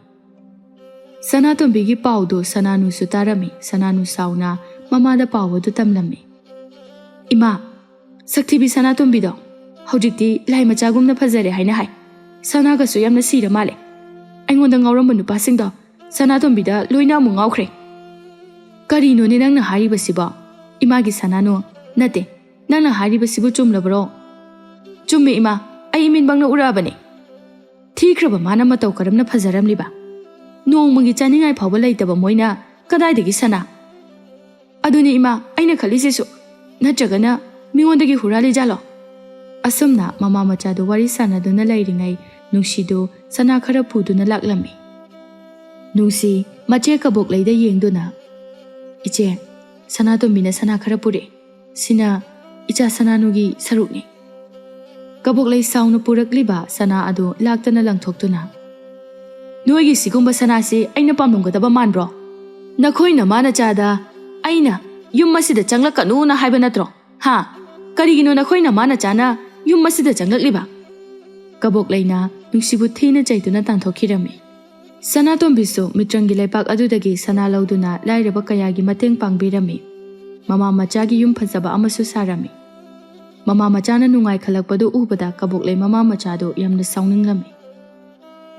ꯁꯅꯥꯇꯣꯝꯕꯤꯒꯤ ꯄꯥꯎꯗꯨ ꯁꯅꯥꯅꯨꯁꯨ ꯇꯥꯔꯝꯃꯤ꯫ ꯁꯅꯥꯅꯨ ꯁꯥꯎꯅ ꯃꯃꯥꯗ ꯄꯥꯎ ꯑꯗꯨ ꯇꯝꯂꯝꯃꯤ꯫ "ꯏꯃꯥ, ꯁꯛꯊꯤꯕꯤ ꯁꯅꯥꯇꯣꯝꯕꯤꯗꯣ ꯍꯧꯖꯤꯛꯇꯤ ꯂꯥꯏ ꯃꯆꯥꯒꯨꯝꯅ ꯐꯖꯔꯦ ꯍꯥꯏꯅ ꯍꯥꯏ꯫ ꯁꯅꯥꯒꯁꯨ ꯌꯥꯝꯅ ꯁꯤꯔ ꯃꯥꯜꯂꯦ꯫ ꯑꯩꯉꯣꯟꯗ ꯉꯥꯎꯔꯝꯕ ꯅꯨꯄꯥꯁꯤꯡꯗꯣ ꯁꯅꯥꯇꯣꯝꯕꯤꯗ ꯂꯣꯏꯅ ꯑꯃꯨꯛ ꯉꯥꯎꯈ꯭ꯔꯦ"꯫ "ꯀꯔꯤꯅꯣꯅꯦ ꯅꯪꯅ ꯍꯥꯏꯔꯤꯕꯁꯤꯕꯣ? ꯏꯃꯥꯒꯤ ꯁꯅꯥꯅꯨ, ꯅꯠꯇꯦ, ꯅꯪꯅ ꯍꯥꯏꯔꯤꯕꯁꯤꯕꯨ ꯆꯨꯝꯂꯕ꯭ꯔꯣ?" "ꯆꯨꯝꯃꯦ ꯏꯃꯥ, ꯑꯩ ꯏꯃꯤꯠꯃꯛꯅ ꯎꯔꯛꯑꯕꯅꯦ"꯫ "ꯊꯤꯈ꯭ꯔꯕ ꯃꯥꯅ ꯃꯇꯧ ꯀꯔꯝꯅ ꯐꯖꯔꯝꯂꯤꯕ? ꯅꯣꯡꯃꯒꯤ ꯆꯥꯅꯤꯡꯉꯥꯏ ꯐꯥꯎꯕ ꯂꯩꯇꯕ ꯃꯣꯏꯅ ꯀꯗꯥꯏꯗꯒꯤ ꯁꯅꯥ?" "ꯑꯗꯨꯅꯤ ꯏꯃꯥ, ꯑꯩꯅ ꯈꯜꯂꯤꯁꯤꯁꯨ꯫ ꯅꯠꯇ꯭ꯔꯒꯅ ꯃꯤꯉꯣꯟꯗꯒꯤ ꯍꯨꯔꯥꯜꯂꯤꯖꯥꯠꯂꯣ?" ꯑꯁꯨꯝꯅ ꯃꯃꯥ ꯃꯆꯥꯗꯨ ꯋꯥꯔꯤ ꯁꯥꯟꯅꯗꯨꯅ ꯂꯩꯔꯤꯉꯩ ꯅꯨꯡꯁꯤꯗꯨ ꯁꯅꯥ ꯈꯔ ꯄꯨꯗꯨꯅ ꯂꯥꯛꯂꯝꯃꯤ꯫ ꯅꯨꯡꯁꯤ ꯃꯆꯦ ꯀꯕꯣꯛꯂꯩꯗ ꯌꯦꯡꯗꯨꯅ, "ꯏꯆꯦ, ꯁꯅꯥꯇꯣꯝꯕꯤꯅ ꯁꯅꯥ ꯈꯔ ꯄꯨꯔꯛꯑꯦ꯫ ꯁꯤꯅ ꯏꯆꯥ ꯁꯅꯥꯅꯨꯒꯤ ꯁꯔꯨꯛꯅꯤ"꯫ ꯀꯕꯣꯛꯂꯩ ꯁꯥꯎꯅ ꯄꯨꯔꯛꯂꯤꯕ ꯁꯅꯥ ꯑꯗꯨ ꯂꯥꯛꯇꯅ ꯂꯪꯊꯣꯛꯇꯨꯅ, "ꯅꯣꯏꯒꯤ ꯁꯤꯒꯨꯝꯕ ꯁꯅꯥꯁꯤ ꯑꯩꯅ ꯄꯥꯝꯂꯝꯒꯗꯕ ꯃꯥꯟꯕ꯭ꯔꯣ? ꯅꯈꯣꯏ ꯅꯃꯥ ꯅꯆꯥꯗ ꯑꯩꯅ ꯌꯨꯝ ꯑꯁꯤꯗ ꯆꯪꯂꯛꯀꯅꯨꯅ ꯍꯥꯏꯕ ꯅꯠꯇ꯭ꯔꯣ? ꯍꯥ? ꯀꯔꯤꯒꯤꯅꯣ ꯅꯈꯣꯏ ꯅꯃꯥ ꯅꯆꯥꯅ ꯌꯨꯝ ꯑꯁꯤꯗ ꯆꯪꯂꯛꯂꯤꯕ?" ꯀꯕꯣꯛꯂꯩꯅ ꯅꯨꯡꯁꯤꯕꯨ ꯊꯤꯅ ꯆꯩꯗꯨꯅ ꯇꯥꯟꯊꯣꯛꯈꯤꯔꯝꯃꯤ꯫ ꯁꯅꯥꯇꯣꯝꯕꯤꯁꯨ ꯃꯤꯇ꯭ꯔꯪꯒꯤ ꯂꯩꯕꯥꯛ ꯑꯗꯨꯗꯒꯤ ꯁꯅꯥ ꯂꯧꯗꯨꯅ ꯂꯥꯏꯔꯕ ꯀꯌꯥꯒꯤ ꯃꯇꯦꯡ ꯄꯥꯡꯕꯤꯔꯝꯃꯤ꯫ ꯃꯃꯥ ꯃꯆꯥꯒꯤ ꯌꯨꯝ ꯐꯖꯕ ꯑꯃꯁꯨ ꯁꯥꯔꯝꯃꯤ꯫ ꯃꯃꯥ ꯃꯆꯥꯅ ꯅꯨꯡꯉꯥꯏꯈꯠꯂꯛꯄꯗꯨ ꯎꯕꯗ ꯀꯕꯣꯛꯂꯩ ꯃꯃꯥ ꯃꯆꯥꯗꯨ ꯌꯥꯝꯅ ꯁꯥꯎꯅꯤꯡꯂꯝꯃꯤ꯫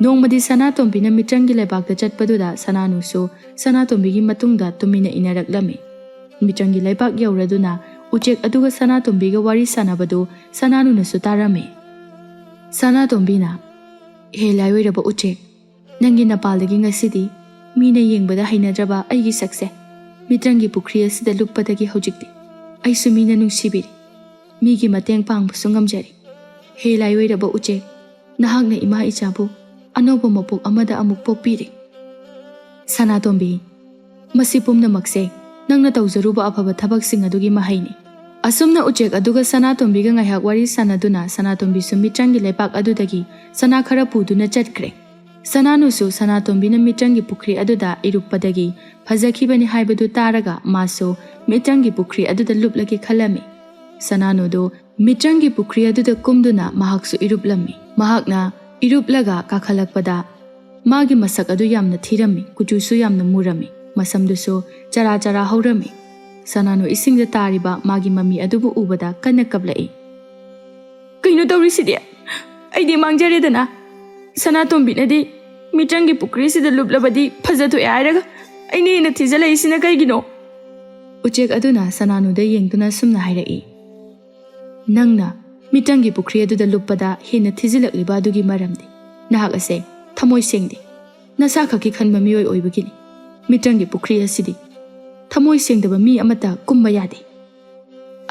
ꯅꯣꯡꯃꯗꯤ ꯁꯅꯥꯇꯣꯝꯕꯤꯅ ꯃꯤꯇ꯭ꯔꯪꯒꯤ ꯂꯩꯕꯥꯛꯇ ꯆꯠꯄꯗꯨꯗ ꯁꯅꯥꯅꯨꯁꯨ ꯁꯅꯥꯇꯣꯝꯕꯤꯒꯤ ꯃꯇꯨꯡꯗ ꯇꯨꯃꯤꯟꯅ ꯏꯟꯅꯔꯛꯂꯝꯃꯤ꯫ ꯃꯤꯇ꯭ꯔꯪꯒꯤ ꯂꯩꯕꯥꯛ ꯌꯧꯔꯗꯨꯅ ꯎꯆꯦꯛ ꯑꯗꯨꯒ ꯁꯅꯥꯇꯣꯝꯕꯤꯒ ꯋꯥꯔꯤ ꯁꯥꯟꯅꯕꯗꯨ ꯁꯅꯥꯅꯨꯅꯁꯨ ꯇꯥꯔꯝꯃꯤ꯫ ꯁꯅꯥꯇꯣꯝꯕꯤꯅ, "ꯍꯦ ꯂꯥꯏꯑꯣꯏꯔꯕ ꯎꯆꯦꯛ, ꯅꯪꯒꯤ ꯅꯄꯥꯜꯗꯒꯤ ꯉꯁꯤꯗꯤ ꯃꯤꯅ ꯌꯦꯡꯕꯗ ꯍꯩꯅꯗ꯭ꯔꯕ ꯑꯩꯒꯤ ꯁꯛꯁꯦ ꯃꯤꯇ꯭ꯔꯪꯒꯤ ꯄꯨꯈ꯭ꯔꯤ ꯑꯁꯤꯗ ꯂꯨꯞꯄꯗꯒꯤ ꯍꯧꯖꯤꯛꯇꯤ ꯑꯩꯁꯨ ꯃꯤꯅ ꯅꯨꯡꯁꯤꯕꯤꯔꯦ, ꯃꯤꯒꯤ ꯃꯇꯦꯡ ꯄꯥꯡꯕꯁꯨ ꯉꯝꯖꯔꯦ꯫ ꯍꯦ ꯂꯥꯏꯑꯣꯏꯔꯕ ꯎꯆꯦꯛ, ꯅꯍꯥꯛꯅ ꯏꯃꯥ ꯏꯆꯥꯕꯨ ꯑꯅꯧꯕ ꯃꯄꯣꯛ ꯑꯃꯗ ꯑꯃꯨꯛ ꯄꯣꯛꯄꯤꯔꯦ꯫ ꯁꯅꯥꯇꯣꯝꯕꯤ, ꯃꯁꯤ ꯄꯨꯝꯅꯃꯛꯁꯦ ꯅꯪꯅ ꯇꯧꯖꯔꯨꯕ ꯑꯐꯕ ꯊꯕꯛꯁꯤꯡ ꯑꯗꯨꯒꯤ ꯃꯍꯩꯅꯤ꯫" ꯑꯁꯨꯝꯅ ꯎꯆꯦꯛ ꯑꯗꯨꯒ ꯁꯅꯥꯇꯣꯝꯕꯤꯒ ꯉꯥꯏꯍꯥꯛ ꯋꯥꯔꯤ ꯁꯥꯟꯅꯗꯨꯅ ꯁꯅꯥꯇꯣꯝꯕꯤꯁꯨ ꯃꯤꯇ꯭ꯔꯪꯒꯤ ꯂꯩꯕꯥꯛ ꯑꯗꯨꯗꯒꯤ ꯁꯅꯥ ꯈꯔ ꯄꯨꯗꯨꯅ ꯆꯠꯈ꯭ꯔꯦ꯫ ꯁꯅꯥꯅꯨꯁꯨ ꯁꯅꯥꯇꯣꯝꯕꯤꯅ ꯃꯤꯇ꯭ꯔꯪꯒꯤ ꯄꯨꯈ꯭ꯔꯤ ꯑꯗꯨꯗ ꯏꯔꯨꯞꯄꯗꯒꯤ ꯐꯖꯈꯤꯕꯅꯤ ꯍꯥꯏꯕꯗꯨ ꯇꯥꯔꯒ ꯃꯥꯁꯨ ꯃꯤꯇ꯭ꯔꯪꯒꯤ ꯄꯨꯈ꯭ꯔꯤ ꯑꯗꯨꯗ ꯂꯨꯞꯂꯒꯦ ꯈꯜꯂꯝꯃꯤ꯫ ꯁꯅꯥꯅꯨꯗꯨ ꯃꯤꯇ꯭ꯔꯪꯒꯤ ꯄꯨꯈ꯭ꯔꯤ ꯑꯗꯨꯗ ꯀꯨꯝꯗꯨꯅ ꯃꯍꯥꯛꯁꯨ ꯏꯔꯨꯞꯂꯝꯃꯤ꯫ ꯃꯍꯥꯛꯅ ꯏꯔꯨꯞꯂꯒ ꯀꯥꯈꯠꯂꯛꯄꯗ ꯃꯥꯒꯤ ꯃꯁꯛ ꯑꯗꯨ ꯌꯥꯝꯅ ꯊꯤꯔꯝꯃꯤ, ꯀꯨꯆꯨꯁꯨ ꯌꯥꯝꯅ ꯃꯨꯔꯝꯃꯤ, ꯃꯁꯝꯗꯨꯁꯨ ꯆꯔꯥ ꯆꯔꯥ ꯍꯧꯔꯝꯃꯤ꯫ ꯁꯅꯥꯅꯨ ꯏꯁꯤꯡꯗ ꯇꯥꯔꯤꯕ ꯃꯥꯒꯤ ꯃꯃꯤ ꯑꯗꯨꯕꯨ ꯎꯕꯗ ꯀꯟꯅ ꯀꯞꯂꯛꯏ꯫ "ꯀꯩꯅꯣ ꯇꯧꯔꯤꯁꯤꯗꯤ? ꯑꯩꯗꯤ ꯃꯥꯡꯖꯔꯦꯗꯅ꯫ ꯁꯅꯥꯇꯣꯝꯕꯤꯅꯗꯤ ꯃꯤꯇ꯭ꯔꯪꯒꯤ ꯄꯨꯈ꯭ꯔꯤꯁꯤꯗ ꯂꯨꯞꯂꯕꯗꯤ ꯐꯖꯊꯣꯛꯑꯦ ꯍꯥꯏꯔꯒ ꯑꯩꯅ ꯍꯦꯟꯅ ꯊꯤꯖꯤꯜꯂꯛꯏꯁꯤꯅ ꯀꯩꯒꯤꯅꯣ?" ꯎꯆꯦꯛ ꯑꯗꯨꯅ ꯁꯅꯥꯅꯨꯗ ꯌꯦꯡꯗꯨꯅ ꯑꯁꯨꯝꯅ ꯍꯥꯏꯔꯛꯏ, "ꯅꯪꯅ ꯃꯤꯇ꯭ꯔꯪꯒꯤ ꯄꯨꯈ꯭ꯔꯤ ꯑꯗꯨꯗ ꯂꯨꯞꯄꯗ ꯍꯦꯟꯅ ꯊꯤꯖꯤꯜꯂꯛꯂꯤꯕ ꯑꯗꯨꯒꯤ ꯃꯔꯝꯗꯤ ꯅꯍꯥꯛ ꯑꯁꯦ ꯊꯃꯣꯏ ꯁꯦꯡꯗꯦ꯫ ꯅꯁꯥ ꯈꯛꯀꯤ ꯈꯟꯕ ꯃꯤꯑꯣꯏ ꯑꯣꯏꯕꯒꯤꯅꯤ꯫ ꯃꯤꯇ꯭ꯔꯪꯒꯤ ꯄꯨꯈ꯭ꯔꯤ ꯑꯁꯤꯗꯤ ꯊꯃꯣꯏ ꯁꯦꯡꯗꯕ ꯃꯤ ꯑꯃꯠꯇ ꯀꯨꯝꯕ ꯌꯥꯗꯦ꯫"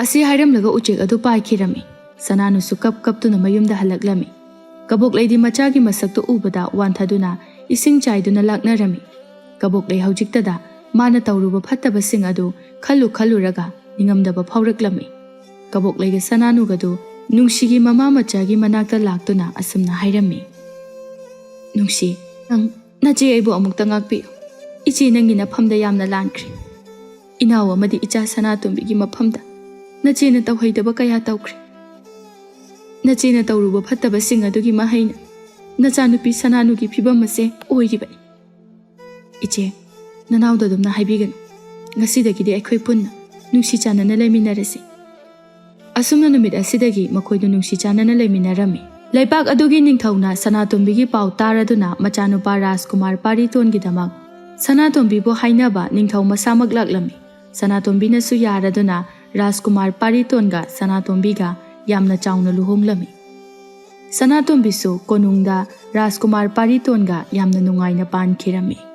ꯑꯁꯤ ꯍꯥꯏꯔꯝꯂꯒ ꯎꯆꯦꯛ ꯑꯗꯨ ꯄꯥꯏꯈꯤꯔꯝꯃꯤ꯫ ꯁꯅꯥꯅꯨꯁꯨ ꯀꯞ ꯀꯞꯇꯨꯅ ꯃꯌꯨꯝꯗ ꯍꯜꯂꯛꯂꯝꯃꯤ꯫ ꯀꯕꯣꯛꯂꯩꯗꯤ ꯃꯆꯥꯒꯤ ꯃꯁꯛꯇꯨ ꯎꯕꯗ ꯋꯥꯟꯊꯗꯨꯅ ꯏꯁꯤꯡ ꯆꯥꯏꯗꯨꯅ ꯂꯥꯛꯅꯔꯝꯃꯤ꯫ ꯀꯕꯣꯛꯂꯩ ꯍꯧꯖꯤꯛꯇꯗ ꯃꯥꯅ ꯇꯧꯔꯨꯕ ꯐꯠꯇꯕꯁꯤꯡ ꯑꯗꯨ ꯈꯜꯂꯨ ꯈꯜꯂꯨꯔꯒ ꯅꯤꯡꯉꯝꯗꯕ ꯐꯥꯎꯔꯛꯂꯝꯃꯤ꯫ ꯀꯕꯣꯛꯂꯩꯒ ꯁꯅꯥꯅꯨꯒꯗꯨ ꯅꯨꯡꯁꯤꯒꯤ ꯃꯃꯥ ꯃꯆꯥꯒꯤ ꯃꯅꯥꯛꯇ ꯂꯥꯛꯇꯨꯅ ꯑꯁꯨꯝꯅ ꯍꯥꯏꯔꯝꯃꯤ, "ꯅꯨꯡꯁꯤ, ꯅꯪ ꯅꯆꯦ ꯑꯩꯕꯨ ꯑꯃꯨꯛꯇ ꯉꯥꯛꯄꯤꯌꯨ꯫ ꯏꯆꯦ ꯅꯪꯒꯤ ꯅꯐꯝꯗ ꯌꯥꯝꯅ ꯂꯥꯟꯈ꯭ꯔꯦ꯫ ꯏꯅꯥꯎ ꯑꯃꯗꯤ ꯏꯆꯥ ꯁꯅꯥꯇꯣꯝꯕꯤꯒꯤ ꯃꯐꯝꯗ ꯅꯆꯦꯅ ꯇꯧꯍꯩꯗꯕ ꯀꯌꯥ ꯇꯧꯈ꯭ꯔꯦ꯫ ꯅꯆꯦꯅ ꯇꯧꯔꯨꯕ ꯐꯠꯇꯕꯁꯤꯡ ꯑꯗꯨꯒꯤ ꯃꯍꯩꯅ ꯅꯆꯥꯅꯨꯄꯤ ꯁꯅꯥꯅꯨꯒꯤ ꯐꯤꯕꯝ ꯑꯁꯦ ꯑꯣꯏꯔꯤꯕꯅꯤ꯫ ꯏꯆꯦ, ꯅꯅꯥꯎꯗ ꯑꯗꯨꯝꯅ ꯍꯥꯏꯕꯤꯒꯅꯨ꯫ ꯉꯁꯤꯗꯒꯤꯗꯤ ꯑꯩꯈꯣꯏ ꯄꯨꯟꯅ ꯅꯨꯡꯁꯤ ꯆꯥꯟꯅꯅ ꯂꯩꯃꯤꯟꯅꯔꯁꯤ꯫ ꯑꯁꯨꯝꯅ ꯅꯨꯃꯤꯠ ꯑꯁꯤꯗꯒꯤ ꯃꯈꯣꯏꯗꯨ ꯅꯨꯡꯁꯤ ꯆꯥꯟꯅꯅ ꯂꯩꯃꯤꯟꯅꯔꯝꯃꯤ꯫ ꯂꯩꯕꯥꯛ ꯑꯗꯨꯒꯤ ꯅꯤꯡꯊꯧꯅ ꯁꯅꯥꯇꯣꯝꯕꯤꯒꯤ ꯄꯥꯎ ꯇꯥꯔꯗꯨꯅ ꯃꯆꯥꯅꯨꯄꯥ ꯔꯥꯖꯀꯨꯃꯥꯔ ꯄꯥꯔꯤꯇꯣꯟꯒꯤꯗꯃꯛ ꯁꯅꯥꯇꯣꯝꯕꯤꯕꯨ ꯍꯥꯏꯅꯕ ꯅꯤꯡꯊꯧ ꯃꯁꯥꯃꯛ ꯂꯥꯛꯂꯝꯃꯤ꯫ ꯁꯅꯥꯇꯣꯝꯕꯤꯅꯁꯨ ꯌꯥꯔꯗꯨꯅ ꯔꯥꯖꯀꯨꯃꯥꯔ ꯄꯥꯔꯤꯇꯣꯟꯒ ꯁꯅꯥꯇꯣꯝꯕꯤꯒ ꯌꯥꯝꯅ ꯆꯥꯎꯅ ꯂꯨꯍꯣꯡꯂꯝꯃꯤ꯫ ꯁꯅꯥꯇꯣꯝꯕꯤꯁꯨ ꯀꯣꯅꯨꯡꯗ ꯔꯥꯖꯀꯨꯃꯥꯔ ꯄꯥꯔꯤꯇꯣꯟꯒ ꯌꯥꯝꯅ ꯅꯨꯡꯉꯥꯏꯅ ꯄꯥꯟꯈꯤꯔꯝꯃꯤ꯫